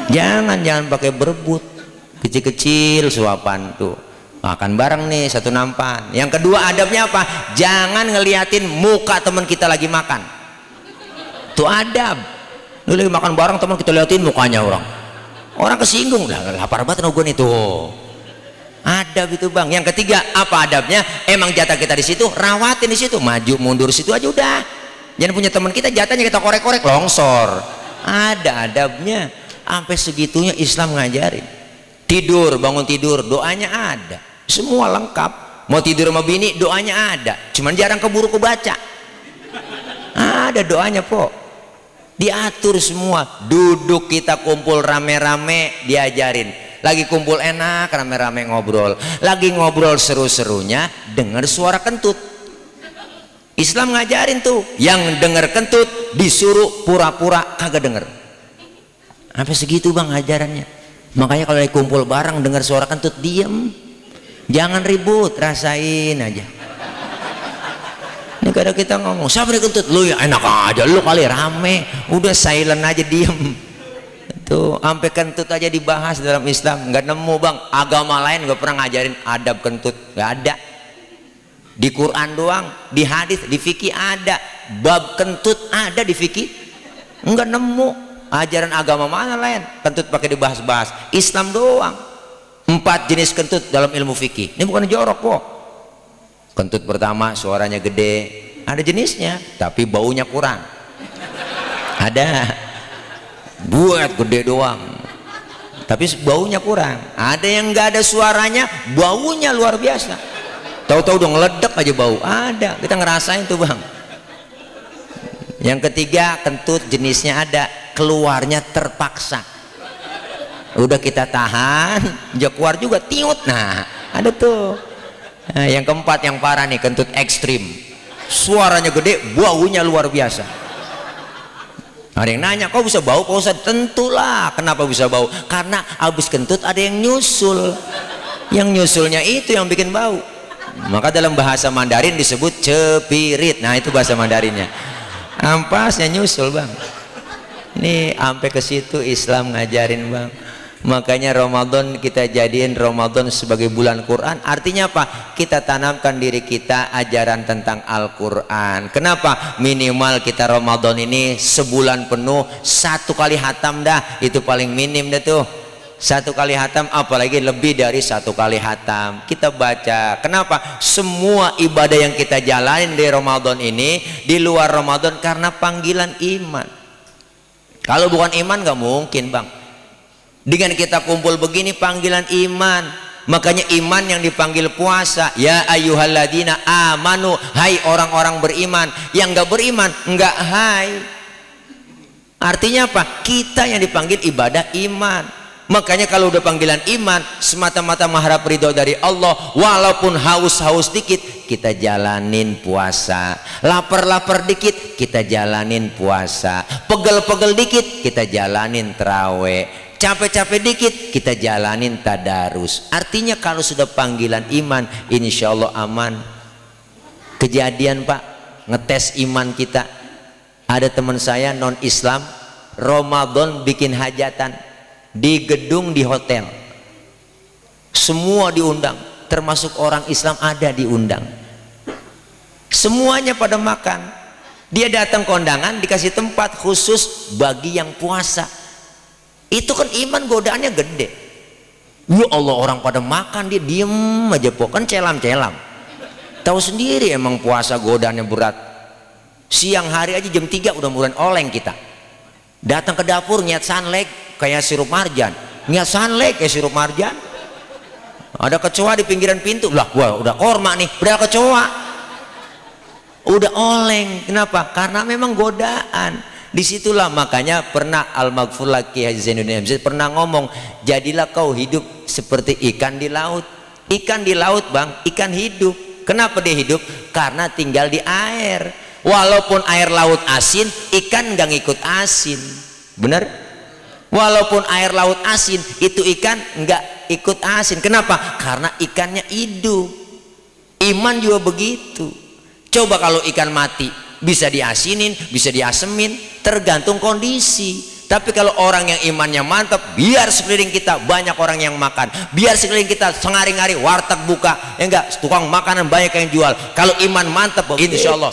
Jangan pakai berebut, kecil-kecil suapan tuh. Makan bareng nih satu nampan. Yang kedua adabnya apa? Jangan ngeliatin muka teman kita lagi makan. Tuh adab. Lu lagi makan bareng teman kita liatin mukanya orang kesinggung lah, lapar banget gue nih tuh. Adab itu bang. Yang ketiga apa adabnya? Emang jatah kita di situ, rawatin di situ, maju mundur situ aja udah. Jangan punya teman kita jatahnya kita korek-korek longsor. Ada adabnya. Sampai segitunya Islam ngajarin. Tidur, bangun tidur, doanya ada. Semua lengkap. Mau tidur sama bini, doanya ada. Cuman jarang keburu kebaca. Ada doanya po. Diatur semua. Duduk kita kumpul rame-rame diajarin. Lagi kumpul enak rame-rame ngobrol, lagi ngobrol seru-serunya dengar suara kentut. Islam ngajarin tuh, yang denger kentut disuruh pura-pura kagak denger. Sampai segitu bang ajarannya. Makanya kalau lagi kumpul bareng dengar suara kentut, diem, jangan ribut, rasain aja. Ini kadang kita ngomong, siapa nih kentut? Lu ya enak aja, lu kali rame, udah silent aja, diem. Tuh, sampai kentut aja dibahas dalam Islam. Nggak nemu bang, agama lain nggak pernah ngajarin adab kentut, nggak ada. Di Quran doang, di hadis, di fikih ada. Bab kentut ada di fikih, nggak nemu. Ajaran agama mana lain kentut pakai dibahas-bahas. Islam doang. 4 jenis kentut dalam ilmu fikih. Ini bukan jorok kok. Kentut pertama suaranya gede, ada jenisnya, tapi baunya kurang. Ada buat gede doang, tapi baunya kurang. Ada yang nggak ada suaranya, baunya luar biasa. Tahu-tahu udah ngeledek aja bau. Ada, kita ngerasain tuh bang. Yang ketiga kentut jenisnya ada, keluarnya terpaksa. Udah kita tahan, dia keluar juga tiut. Nah ada tuh. Nah, yang keempat yang parah nih, kentut ekstrim, suaranya gede, baunya luar biasa. Ada yang nanya, kok bisa bau Pak Ustadz? Tentulah. Kenapa bisa bau? Karena abis kentut ada yang nyusul. Yang nyusulnya itu yang bikin bau. Maka dalam bahasa Mandarin disebut cepirit. Nah itu bahasa Mandarinnya. Ampasnya nyusul bang. Ini sampai ke situ Islam ngajarin bang. Makanya Ramadan kita jadiin Ramadan sebagai bulan Quran. Artinya apa? Kita tanamkan diri kita ajaran tentang Al-Quran. Kenapa? Minimal kita Ramadan ini sebulan penuh 1 kali hatam dah. Itu paling minim dah tuh. 1 kali hatam, apalagi lebih dari 1 kali hatam kita baca. Kenapa? Semua ibadah yang kita jalanin di Ramadan ini, di luar Ramadan, karena panggilan iman. Kalau bukan iman nggak mungkin bang. Dengan kita kumpul begini panggilan iman. Makanya iman yang dipanggil puasa. Ya ayyuhalladzina amanu, hai orang-orang beriman. Yang nggak beriman nggak hai. Artinya apa? Kita yang dipanggil ibadah iman. Makanya kalau udah panggilan iman, semata-mata mengharap ridho dari Allah, walaupun haus-haus dikit, kita jalanin puasa. Lapar-lapar dikit kita jalanin puasa. Pegel-pegel dikit kita jalanin tarawih. Capek-capek dikit kita jalanin tadarus. Artinya kalau sudah panggilan iman, insya Allah aman. Kejadian Pak, ngetes iman kita. Ada teman saya non Islam, Ramadan bikin hajatan di gedung di hotel. Semua diundang, termasuk orang Islam ada diundang. Semuanya pada makan. Dia datang kondangan dikasih tempat khusus bagi yang puasa. Itu kan iman godaannya gede. Ya Allah, orang pada makan dia diem aja pokoknya celam-celam. Tahu sendiri emang puasa godaannya berat. Siang hari aja jam 3 udah mulai oleng kita. Datang ke dapur niat sunleg kayak sirup marjan. Niat sunleg kayak sirup marjan. Ada kecoa di pinggiran pintu. Lah, wah udah korma nih, udah kecoa. Udah oleng. Kenapa? Karena memang godaan. Disitulah makanya pernah Al-Maghfurlah Kiai Haji Zainuddin Hamzah pernah ngomong, jadilah kau hidup seperti ikan di laut. Ikan di laut bang, ikan hidup. Kenapa dia hidup? Karena tinggal di air. Walaupun air laut asin, ikan nggak ngikut asin. Bener? Walaupun air laut asin, itu ikan nggak ikut asin. Kenapa? Karena ikannya hidup. Iman juga begitu. Coba kalau ikan mati, bisa diasinin, bisa diasemin, tergantung kondisi. Tapi kalau orang yang imannya mantap, biar sekeliling kita banyak orang yang makan, biar sekeliling kita sengari-ngari warteg buka, ya enggak, tukang makanan banyak yang jual. Kalau iman mantap, insya Allah.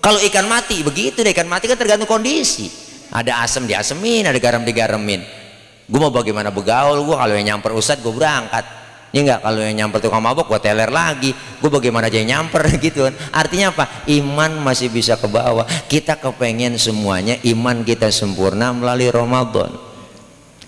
Kalau ikan mati begitu deh, ikan mati kan tergantung kondisi. Ada asam diasemin, ada garam digaremin. Gue mau bagaimana begaul, gue kalau yang nyamper ustad gue berangkat. Ya enggak, kalau yang nyamper tukang mabok gue teler lagi. Gue bagaimana aja yang nyamper gitu kan. Artinya apa? Iman masih bisa ke bawah. Kita kepengen semuanya iman kita sempurna melalui Ramadan.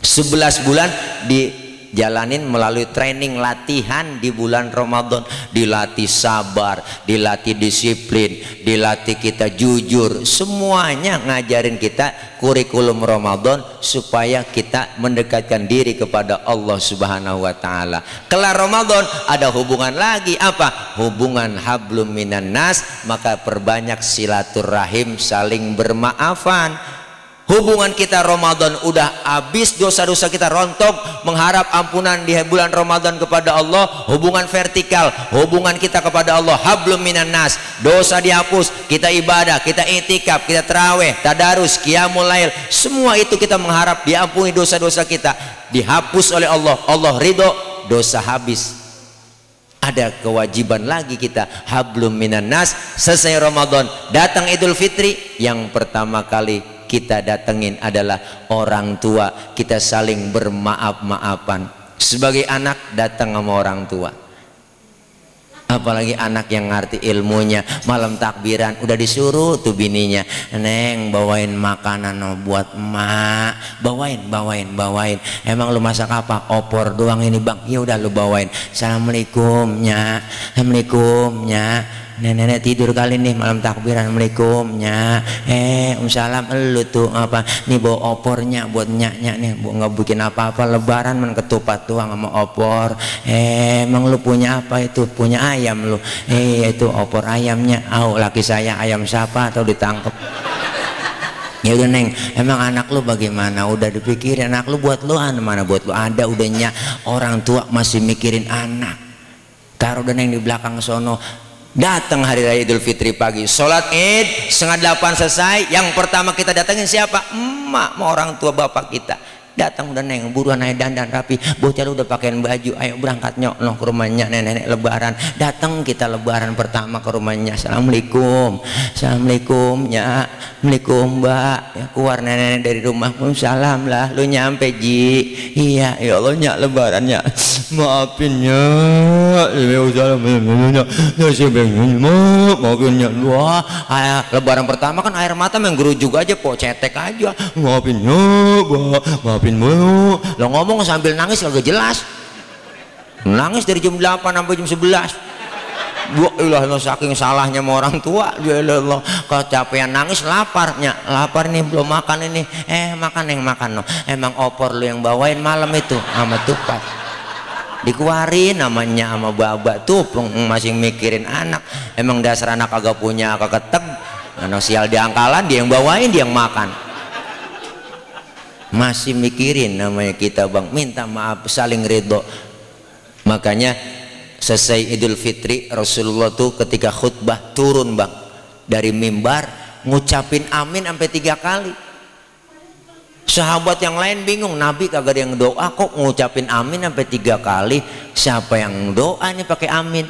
11 bulan dijalanin melalui training latihan di bulan Ramadan. Dilatih sabar, dilatih disiplin, dilatih kita jujur. Semuanya ngajarin kita kurikulum Ramadan supaya kita mendekatkan diri kepada Allah Subhanahu wa taala. Kelar Ramadan ada hubungan lagi apa? Hubungan hablum minan nas, maka perbanyak silaturahim, saling bermaafan. Hubungan kita Ramadan udah habis, dosa-dosa kita rontok, mengharap ampunan di bulan Ramadan kepada Allah. Hubungan vertikal, hubungan kita kepada Allah hablum minan nas, dosa dihapus, kita ibadah, kita itikaf, kita terawih, tadarus, qiyamul lail, semua itu kita mengharap diampuni dosa-dosa kita, dihapus oleh Allah. Allah ridho, dosa habis. Ada kewajiban lagi kita hablum minan nas. Selesai Ramadan, datang Idul Fitri, yang pertama kali kita datengin adalah orang tua. Kita saling bermaaf-maafan. Sebagai anak datang sama orang tua, apalagi anak yang ngerti ilmunya, malam takbiran udah disuruh tuh bininya, neng bawain makanan buat emak, bawain. Emang lu masak apa? Opor doang ini bang. Ya udah lu bawain. Assalamualaikum nya, assalamualaikum nya. Nenek tidur kali nih malam takbiran, assalamualaikum nya. Salam elu tuh apa nih, bawa opornya buat nyak nih, nggak bikin apa-apa, lebaran men ketupat doang sama opor. Emang lu punya apa itu? Punya ayam lu? Itu opor ayamnya. Laki saya ayam siapa atau ditangkep? Ya udah neng, emang anak lu bagaimana? Udah dipikirin anak lu, buat lu mana buat lu ada udahnya. Orang tua masih mikirin anak. Taruh udah neng di belakang sono. Datang hari raya Idul Fitri pagi, sholat Id 7:30 selesai. Yang pertama kita datangin siapa? Emak, mau orang tua bapak kita. Datang udah neng, buruan ayo dandan rapi, bocah lu udah pakaian baju, ayo berangkat nyok ke rumahnya nenek lebaran. Datang kita lebaran pertama ke rumahnya, assalamualaikum, assalamualaikum nya, assalamualaikum mbak. Ya, keluar nenek dari rumah, salam lah, lu nyampe ji. Iya ya Allah nyak lebaran nyak, maafin nyak, maafin nyak. Wah lebaran pertama kan air mata menggerujug aja, po cetek aja, maafin nyak, maafin mulu. Lo ngomong sambil nangis kagak jelas. Nangis dari jam 8 sampai jam 11. Wah, saking salahnya sama orang tua. Allah, kecapean nangis, laparnya. Lapar nih belum makan ini. Makan yang makan no. Emang opor lu yang bawain malam itu sama tupat. dikeluarin namanya sama baba tuh masih mikirin anak. Emang dasar anak kagak punya keketek, anak sial diangkalan, dia yang bawain, dia yang makan, masih mikirin namanya kita bang. Minta maaf, saling ridho. Makanya selesai Idul Fitri Rasulullah tuh ketika khutbah turun bang dari mimbar ngucapin amin sampai 3 kali. Sahabat yang lain bingung, Nabi kagak ada yang doa kok ngucapin amin sampai 3 kali. Siapa yang doa nih pakai amin?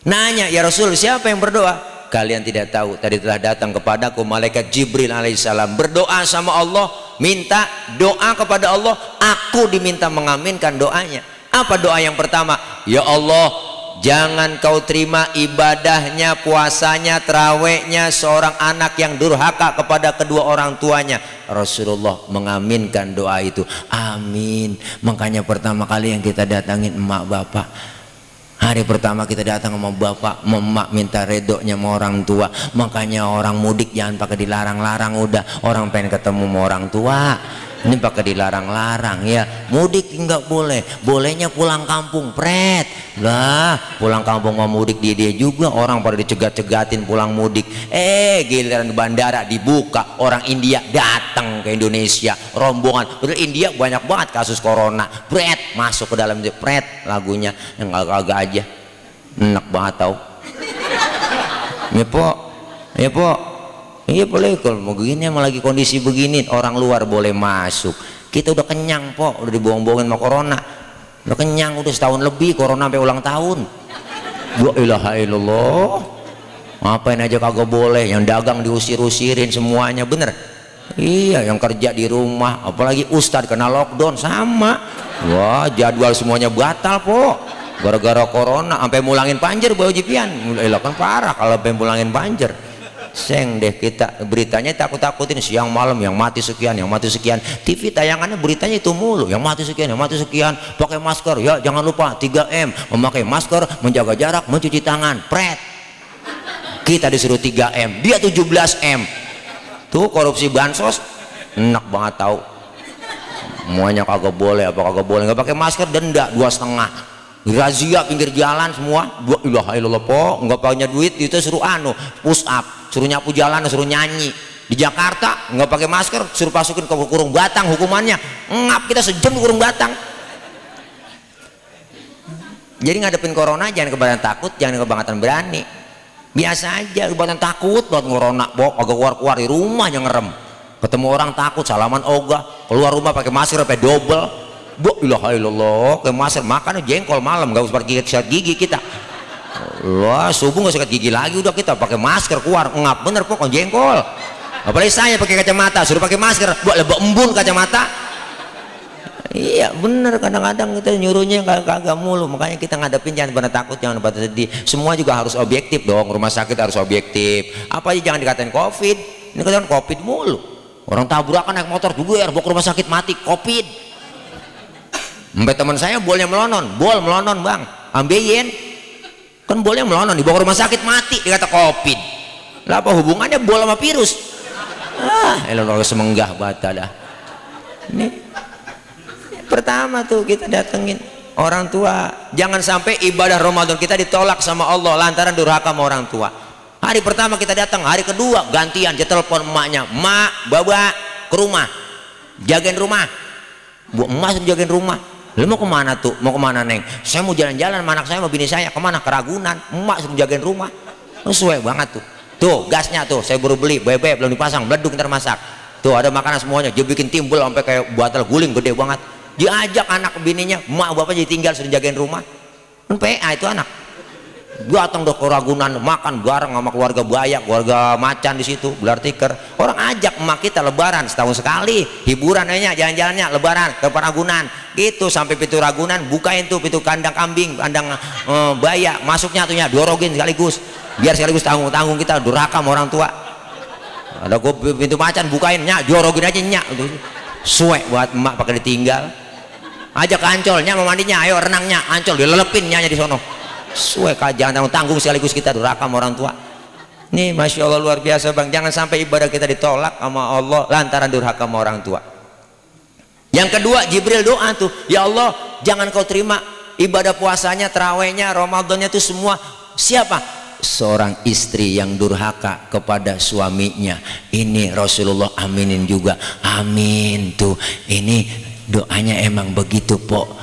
Nanya, ya Rasul siapa yang berdoa? Kalian tidak tahu, tadi telah datang kepadaku malaikat Jibril alaihissalam berdoa sama Allah, minta doa kepada Allah, aku diminta mengaminkan doanya. Apa doa yang pertama? Ya Allah, jangan kau terima ibadahnya, puasanya, terawihnya seorang anak yang durhaka kepada kedua orang tuanya. Rasulullah mengaminkan doa itu, amin. Makanya pertama kali yang kita datangin emak bapak, hari pertama kita datang sama bapak emak minta redonya sama orang tua. Makanya orang mudik jangan pakai dilarang-larang, udah orang pengen ketemu sama orang tua ini pakai dilarang-larang ya. Mudik nggak boleh, bolehnya pulang kampung pret lah. Pulang kampung mau mudik dia juga, orang pada dicegat-cegatin pulang mudik. Giliran bandara dibuka, orang India datang ke Indonesia rombongan. Padahal India banyak banget kasus corona, pret masuk ke dalam pret lagunya yang agak-agak aja enak banget tau. Ya po, ya po. Iya boleh, kalau mau begini emang lagi kondisi begini orang luar boleh masuk. Kita udah kenyang po, udah dibohong-bohongin sama corona, udah kenyang, udah setahun lebih corona sampai ulang tahun. La ilaha illallah, ngapain aja kagak boleh, yang dagang diusir-usirin semuanya, bener. Iya, yang kerja di rumah, apalagi ustadz kena lockdown sama. Wah, jadwal semuanya batal po, gara-gara corona, sampai mulangin panjer bawa jipian. Kan parah kalau sampai mulangin panjer. Seng deh kita, beritanya takut-takutin siang malam, yang mati sekian, yang mati sekian. TV tayangannya beritanya itu mulu, yang mati sekian, yang mati sekian. Pakai masker ya, jangan lupa 3M, memakai masker, menjaga jarak, mencuci tangan, pret. Kita disuruh 3M, dia 17M. Tuh korupsi bansos enak banget tahu. Semuanya kagak boleh, apa kagak boleh, nggak pakai masker denda 2,5. Razia pinggir jalan semua. La ilaha illallah po, nggak punya duit itu suruh push up, suruh nyapu jalan, suruh nyanyi. Di Jakarta nggak pakai masker suruh masukin ke kurung batang, hukumannya ngap kita sejam di kurung batang. Jadi ngadepin corona jangan kebangetan takut, jangan kebangetan berani. Biasa aja, kebangetan takut buat corona, agak keluar-keluar di rumah yang ngerem. Ketemu orang takut, salaman ogah, keluar rumah pakai masker sampai double. La ilaha illallah, ke masker makan jengkol malam, gak usah sikat gigi kita. Wah, subuh gak sikat gigi lagi, udah kita pakai masker keluar, ngap bener pokok jengkol. Apalagi saya pakai kacamata, suruh pakai masker, buat lebih embun kacamata. Iya bener, kadang-kadang kita nyuruhnya kagak mulu. Makanya kita ngadepin jangan pernah takut, jangan pernah sedih. Semua juga harus objektif dong, rumah sakit harus objektif. Apa aja jangan dikatain covid, ini kan covid mulu. Orang tabrakan naik motor juga ya, bawa ke rumah sakit mati covid. Sampai teman saya bolnya melonon, bol melonon bang, ambeien kan bolnya melonon, dibawa ke rumah sakit mati dikata covid. Lah apa hubungannya bol sama virus? Elok semenggah bata dah. Ini pertama tuh kita datengin orang tua, jangan sampai ibadah Ramadan kita ditolak sama Allah lantaran durhaka sama orang tua. Hari pertama kita datang, hari kedua gantian dia telepon emaknya, mak baba ke rumah jagain rumah, bu emak jagain rumah. Lu mau kemana tuh? Mau kemana neng? Saya mau jalan-jalan sama anak saya, sama bini saya. Kemana? Ke Ragunan. Emak suruh jagain rumah. Sesuai banget tuh. Tuh gasnya tuh saya baru beli, bebek belum dipasang, beleduk ntar masak. Tuh ada makanan semuanya, dia bikin timbul sampai kayak batal guling gede banget. Diajak anak bininya, emak bapak jadi tinggal suruh jagain rumah. Kan PA itu anak. Datang ke Ragunan makan bareng sama keluarga Bayak, keluarga Macan di situ, gelar tikar. Orang ajak emak kita lebaran setahun sekali, hiburan aja jalan-jalannya lebaran ke Ragunan. Gitu sampai pintu Ragunan bukain tuh pintu kandang kambing, kandang Bayak, masuknya tuhnya dorogin sekaligus. Biar sekaligus tanggung-tanggung kita durhaka sama orang tua. Ada gua pintu Macan bukain nyak, dorogin aja nyak. Suek buat emak pakai ditinggal. Ajak ke Ancol, nyak mau mandinya, ayo renangnya Ancol, dilelepin nyanya di sono. Suwe jangan tanggung sekaligus kita durhaka sama orang tua. Nih masya Allah luar biasa bang, jangan sampai ibadah kita ditolak sama Allah lantaran durhaka sama orang tua. Yang kedua Jibril doa tuh, ya Allah jangan kau terima ibadah puasanya, tarawehnya, Ramadannya itu semua siapa? Seorang istri yang durhaka kepada suaminya. Ini Rasulullah aminin juga. Amin tuh. Ini doanya emang begitu, Pok.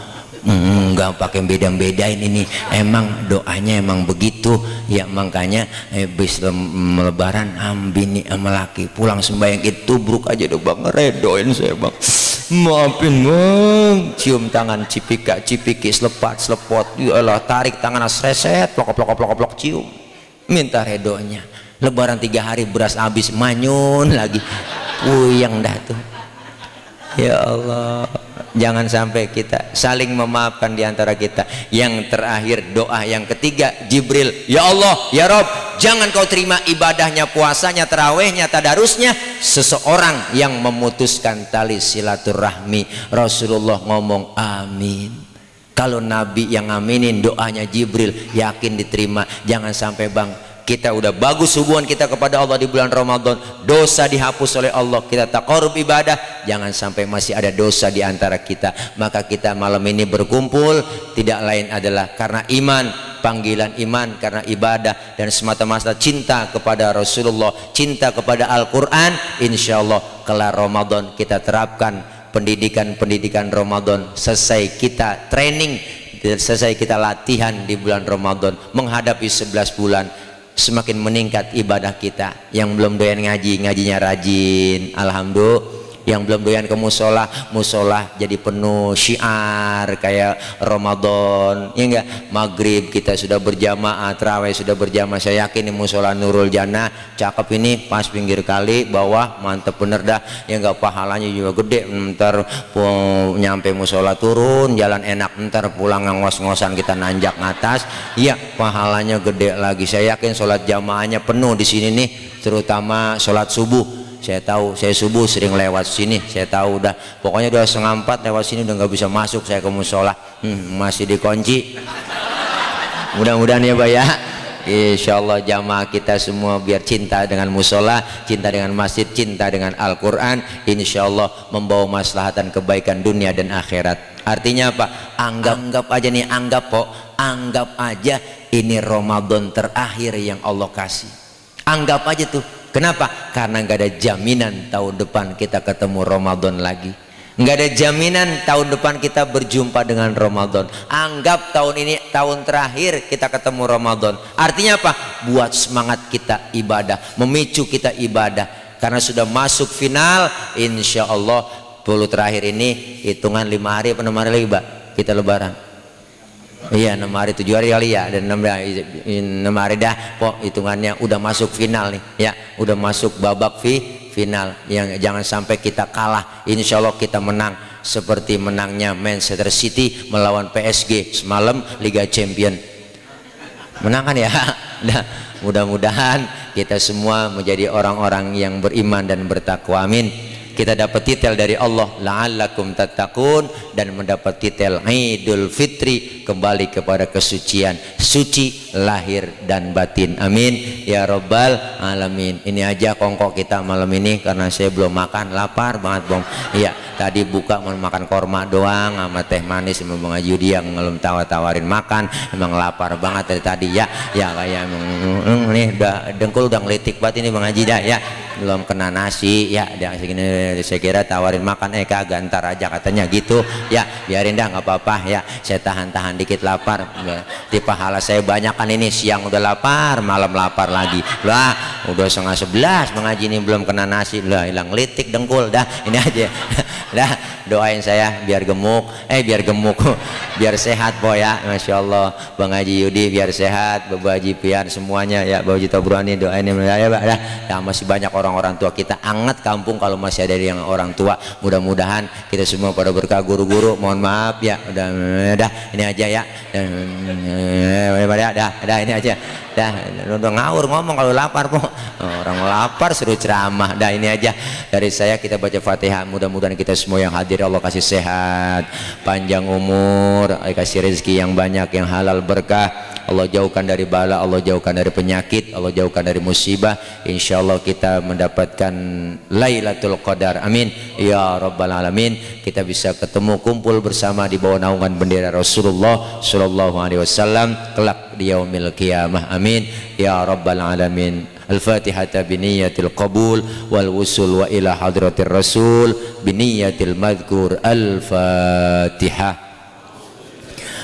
Enggak pakai beda-bedain, ini emang doanya emang begitu ya. Makanya habis lebaran bini sama laki pulang sembahyang itu bruk aja dong bang, redoin saya bang, maafin bang, cium tangan cipiki selepot yalah, tarik tangan sreset plok cium, minta redonya. Lebaran 3 hari beras habis, manyun lagi, puyeng dah tuh. Ya Allah, jangan sampai kita saling memaafkan di antara kita. Yang terakhir doa yang ketiga, Jibril, ya Allah, ya Rob, jangan kau terima ibadahnya, puasanya, tarawehnya, tadarusnya seseorang yang memutuskan tali silaturahmi. Rasulullah ngomong amin. Kalau Nabi yang aminin doanya Jibril, yakin diterima. Jangan sampai bang, kita udah bagus hubungan kita kepada Allah di bulan Ramadan, dosa dihapus oleh Allah, kita taqarrub ibadah, jangan sampai masih ada dosa di antara kita. Maka kita malam ini berkumpul tidak lain adalah karena iman, panggilan iman, karena ibadah dan semata-mata cinta kepada Rasulullah, cinta kepada Al-Quran. Insya Allah kelar Ramadan kita terapkan pendidikan Ramadan, selesai kita training, selesai kita latihan di bulan Ramadan menghadapi 11 bulan. Semakin meningkat ibadah kita. Yang belum doyan ngaji, ngajinya rajin, alhamdulillah. Yang belum doyan ke musola, musola jadi penuh syiar kayak Ramadan, ya enggak? Maghrib kita sudah berjamaah, tarawih sudah berjamaah. Saya yakin di musola Nurul Jannah cakep ini, pas pinggir kali bawah, mantep bener dah. Ya enggak, pahalanya juga gede. Ntar nyampe musola turun jalan enak, ntar pulang ngos-ngosan kita nanjak atas, iya pahalanya gede lagi. Saya yakin sholat jamaahnya penuh di sini nih, terutama sholat subuh. Saya tahu, saya subuh sering lewat sini, saya tahu udah pokoknya udah 3:30 lewat sini udah nggak bisa masuk saya ke musola, masih dikunci. Mudah-mudahan ya Pak ya, insya Allah jamaah kita semua biar cinta dengan musola, cinta dengan masjid, cinta dengan Al-Quran, insya Allah membawa maslahatan kebaikan dunia dan akhirat. Artinya apa? Anggap aja nih, anggap aja ini Ramadan terakhir yang Allah kasih. Anggap aja tuh. Kenapa? Karena nggak ada jaminan tahun depan kita ketemu Ramadan lagi. Nggak ada jaminan tahun depan kita berjumpa dengan Ramadan. Anggap tahun ini tahun terakhir kita ketemu Ramadan. Artinya apa? Buat semangat kita ibadah, memicu kita ibadah. Karena sudah masuk final, insya Allah 10 terakhir ini hitungan 5 hari apa 6 hari lagi Mbak? Kita lebaran. Iya 6 hari 7 hari kali ya, dan 6 hari dah kok hitungannya udah masuk final nih ya, udah masuk babak final. Yang jangan sampai kita kalah, insya Allah kita menang seperti menangnya Manchester City melawan PSG semalam Liga Champion. Menang kan ya? Nah, mudah-mudahan kita semua menjadi orang-orang yang beriman dan bertakwa, amin. Kita dapat titel dari Allah la'allakum tattaqun, dan mendapat titel Idul Fitri, kembali kepada kesucian, suci lahir dan batin, amin ya rabbal alamin. Ini aja kongkok kita malam ini karena saya belum makan, lapar banget Bang. Iya, tadi buka mau makan korma doang sama teh manis sama Bang Haji Yudi yang belum tawarin makan, emang lapar banget dari tadi ya. Ya kayak nih udah dengkul udah ngelitik banget ini Bang Haji dah ya. Belum kena nasi ya, dia segini saya kira tawarin makan, kagak, ntar aja katanya gitu ya, biarin dah nggak apa-apa ya, saya tahan dikit lapar. Di pahala saya banyak kan ini, siang udah lapar, malam lapar lagi lah, udah 10:30 mengaji ini belum kena nasi lah, hilang litik dengkul dah. Ini aja dah, doain saya biar gemuk biar sehat po ya, Masya Allah. Bang Haji Yudi biar sehat, Bapak Haji Pian semuanya ya, Bapak Haji Tobrani doain ya Pak dah. Nah, masih banyak orang-orang tua kita, anget kampung kalau masih ada yang orang tua. Mudah-mudahan kita semua pada berkah, guru-guru mohon maaf ya, udah ini aja ya, dah ini aja dah, udah ngawur ngomong kalau lapar po, orang lapar suruh ceramah. Dah ini aja dari saya, kita baca Fatihah. Mudah-mudahan kita semua yang hadir Allah kasih sehat, panjang umur, kasih rezeki yang banyak, yang halal berkah, Allah jauhkan dari bala, Allah jauhkan dari penyakit, Allah jauhkan dari musibah. Insyaallah kita mendapatkan Lailatul Qadar, amin ya rabbal alamin. Kita bisa ketemu kumpul bersama di bawah naungan bendera Rasulullah sallallahu alaihi wasallam kelak di yaumil qiyamah, amin ya rabbal alamin. Al-Fatihah biniyatil qabul wal wusul wa ila hadratir rasul biniyatil madhkur. Al-Fatihah.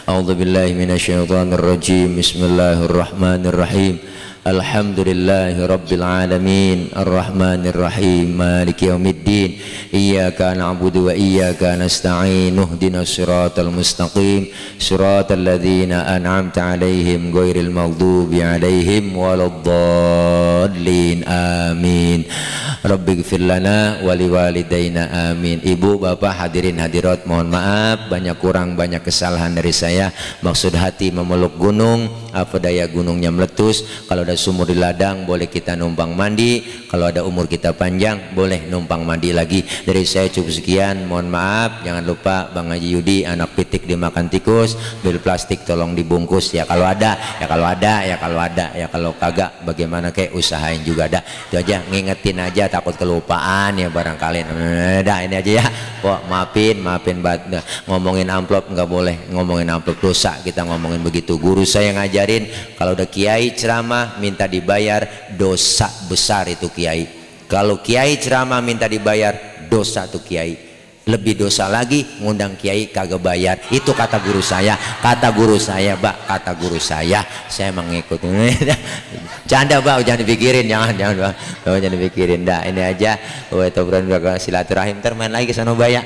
A'udzu billahi minasyaitonir rajim. Bismillahirrahmanirrahim. Alhamdulillahi rabbil alamin arrahmanir rahim maliki yaumiddin iyyaka na'budu wa iyyaka nasta'in ihdinas siratal mustaqim siratal ladzina an'amta 'alaihim ghairil maghdubi 'alaihim waladdallin amin. Rabbighfir lana wa liwalidayna amin. Ibu, bapak, hadirin hadirat, mohon maaf banyak kurang banyak kesalahan dari saya. Maksud hati memeluk gunung, apa daya gunungnya meletus. Kalau ada sumur di ladang boleh kita numpang mandi, kalau ada umur kita panjang boleh numpang mandi lagi. Dari saya cukup sekian, mohon maaf. Jangan lupa Bang Haji Yudi, anak pitik dimakan tikus, bil plastik tolong dibungkus ya kalau ada, ya kalau ada, ya kalau ada, ya kalau kagak bagaimana kayak usahain juga ada. Itu aja, ngingetin aja, takut kelupaan ya barangkali. Dah ini aja ya. Kok maafin ngomongin amplop nggak boleh, ngomongin amplop dosa kita ngomongin begitu. Guru saya ngajarin kalau udah kiai ceramah minta dibayar, dosa besar itu kiai. Kalau kiai ceramah minta dibayar, dosa tuh kiai. Lebih dosa lagi ngundang kiai kagak bayar. Itu kata guru saya, kata guru saya, Mbak, kata guru saya mengikuti. Canda, Mbak, jangan dipikirin, jangan Mbak, jangan dipikirin. Dah ini aja. Silaturahim termain lagi ke sana, Mbak ya.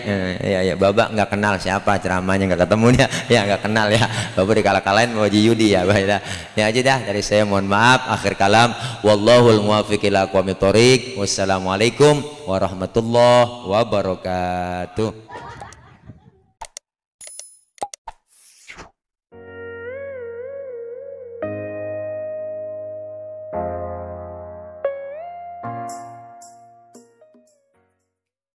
Ya Bapak nggak kenal siapa ceramahnya, nggak ketemu dia, ya nggak kenal ya. Bapak dikalah-kalahin mau Haji Yudi ya, Mbak ya. Ini aja dah dari saya, mohon maaf. Akhir kalam, wallahul muwaffiq ila aqwamit thoriq. Wassalamualaikum warahmatullahi wabarakatuh.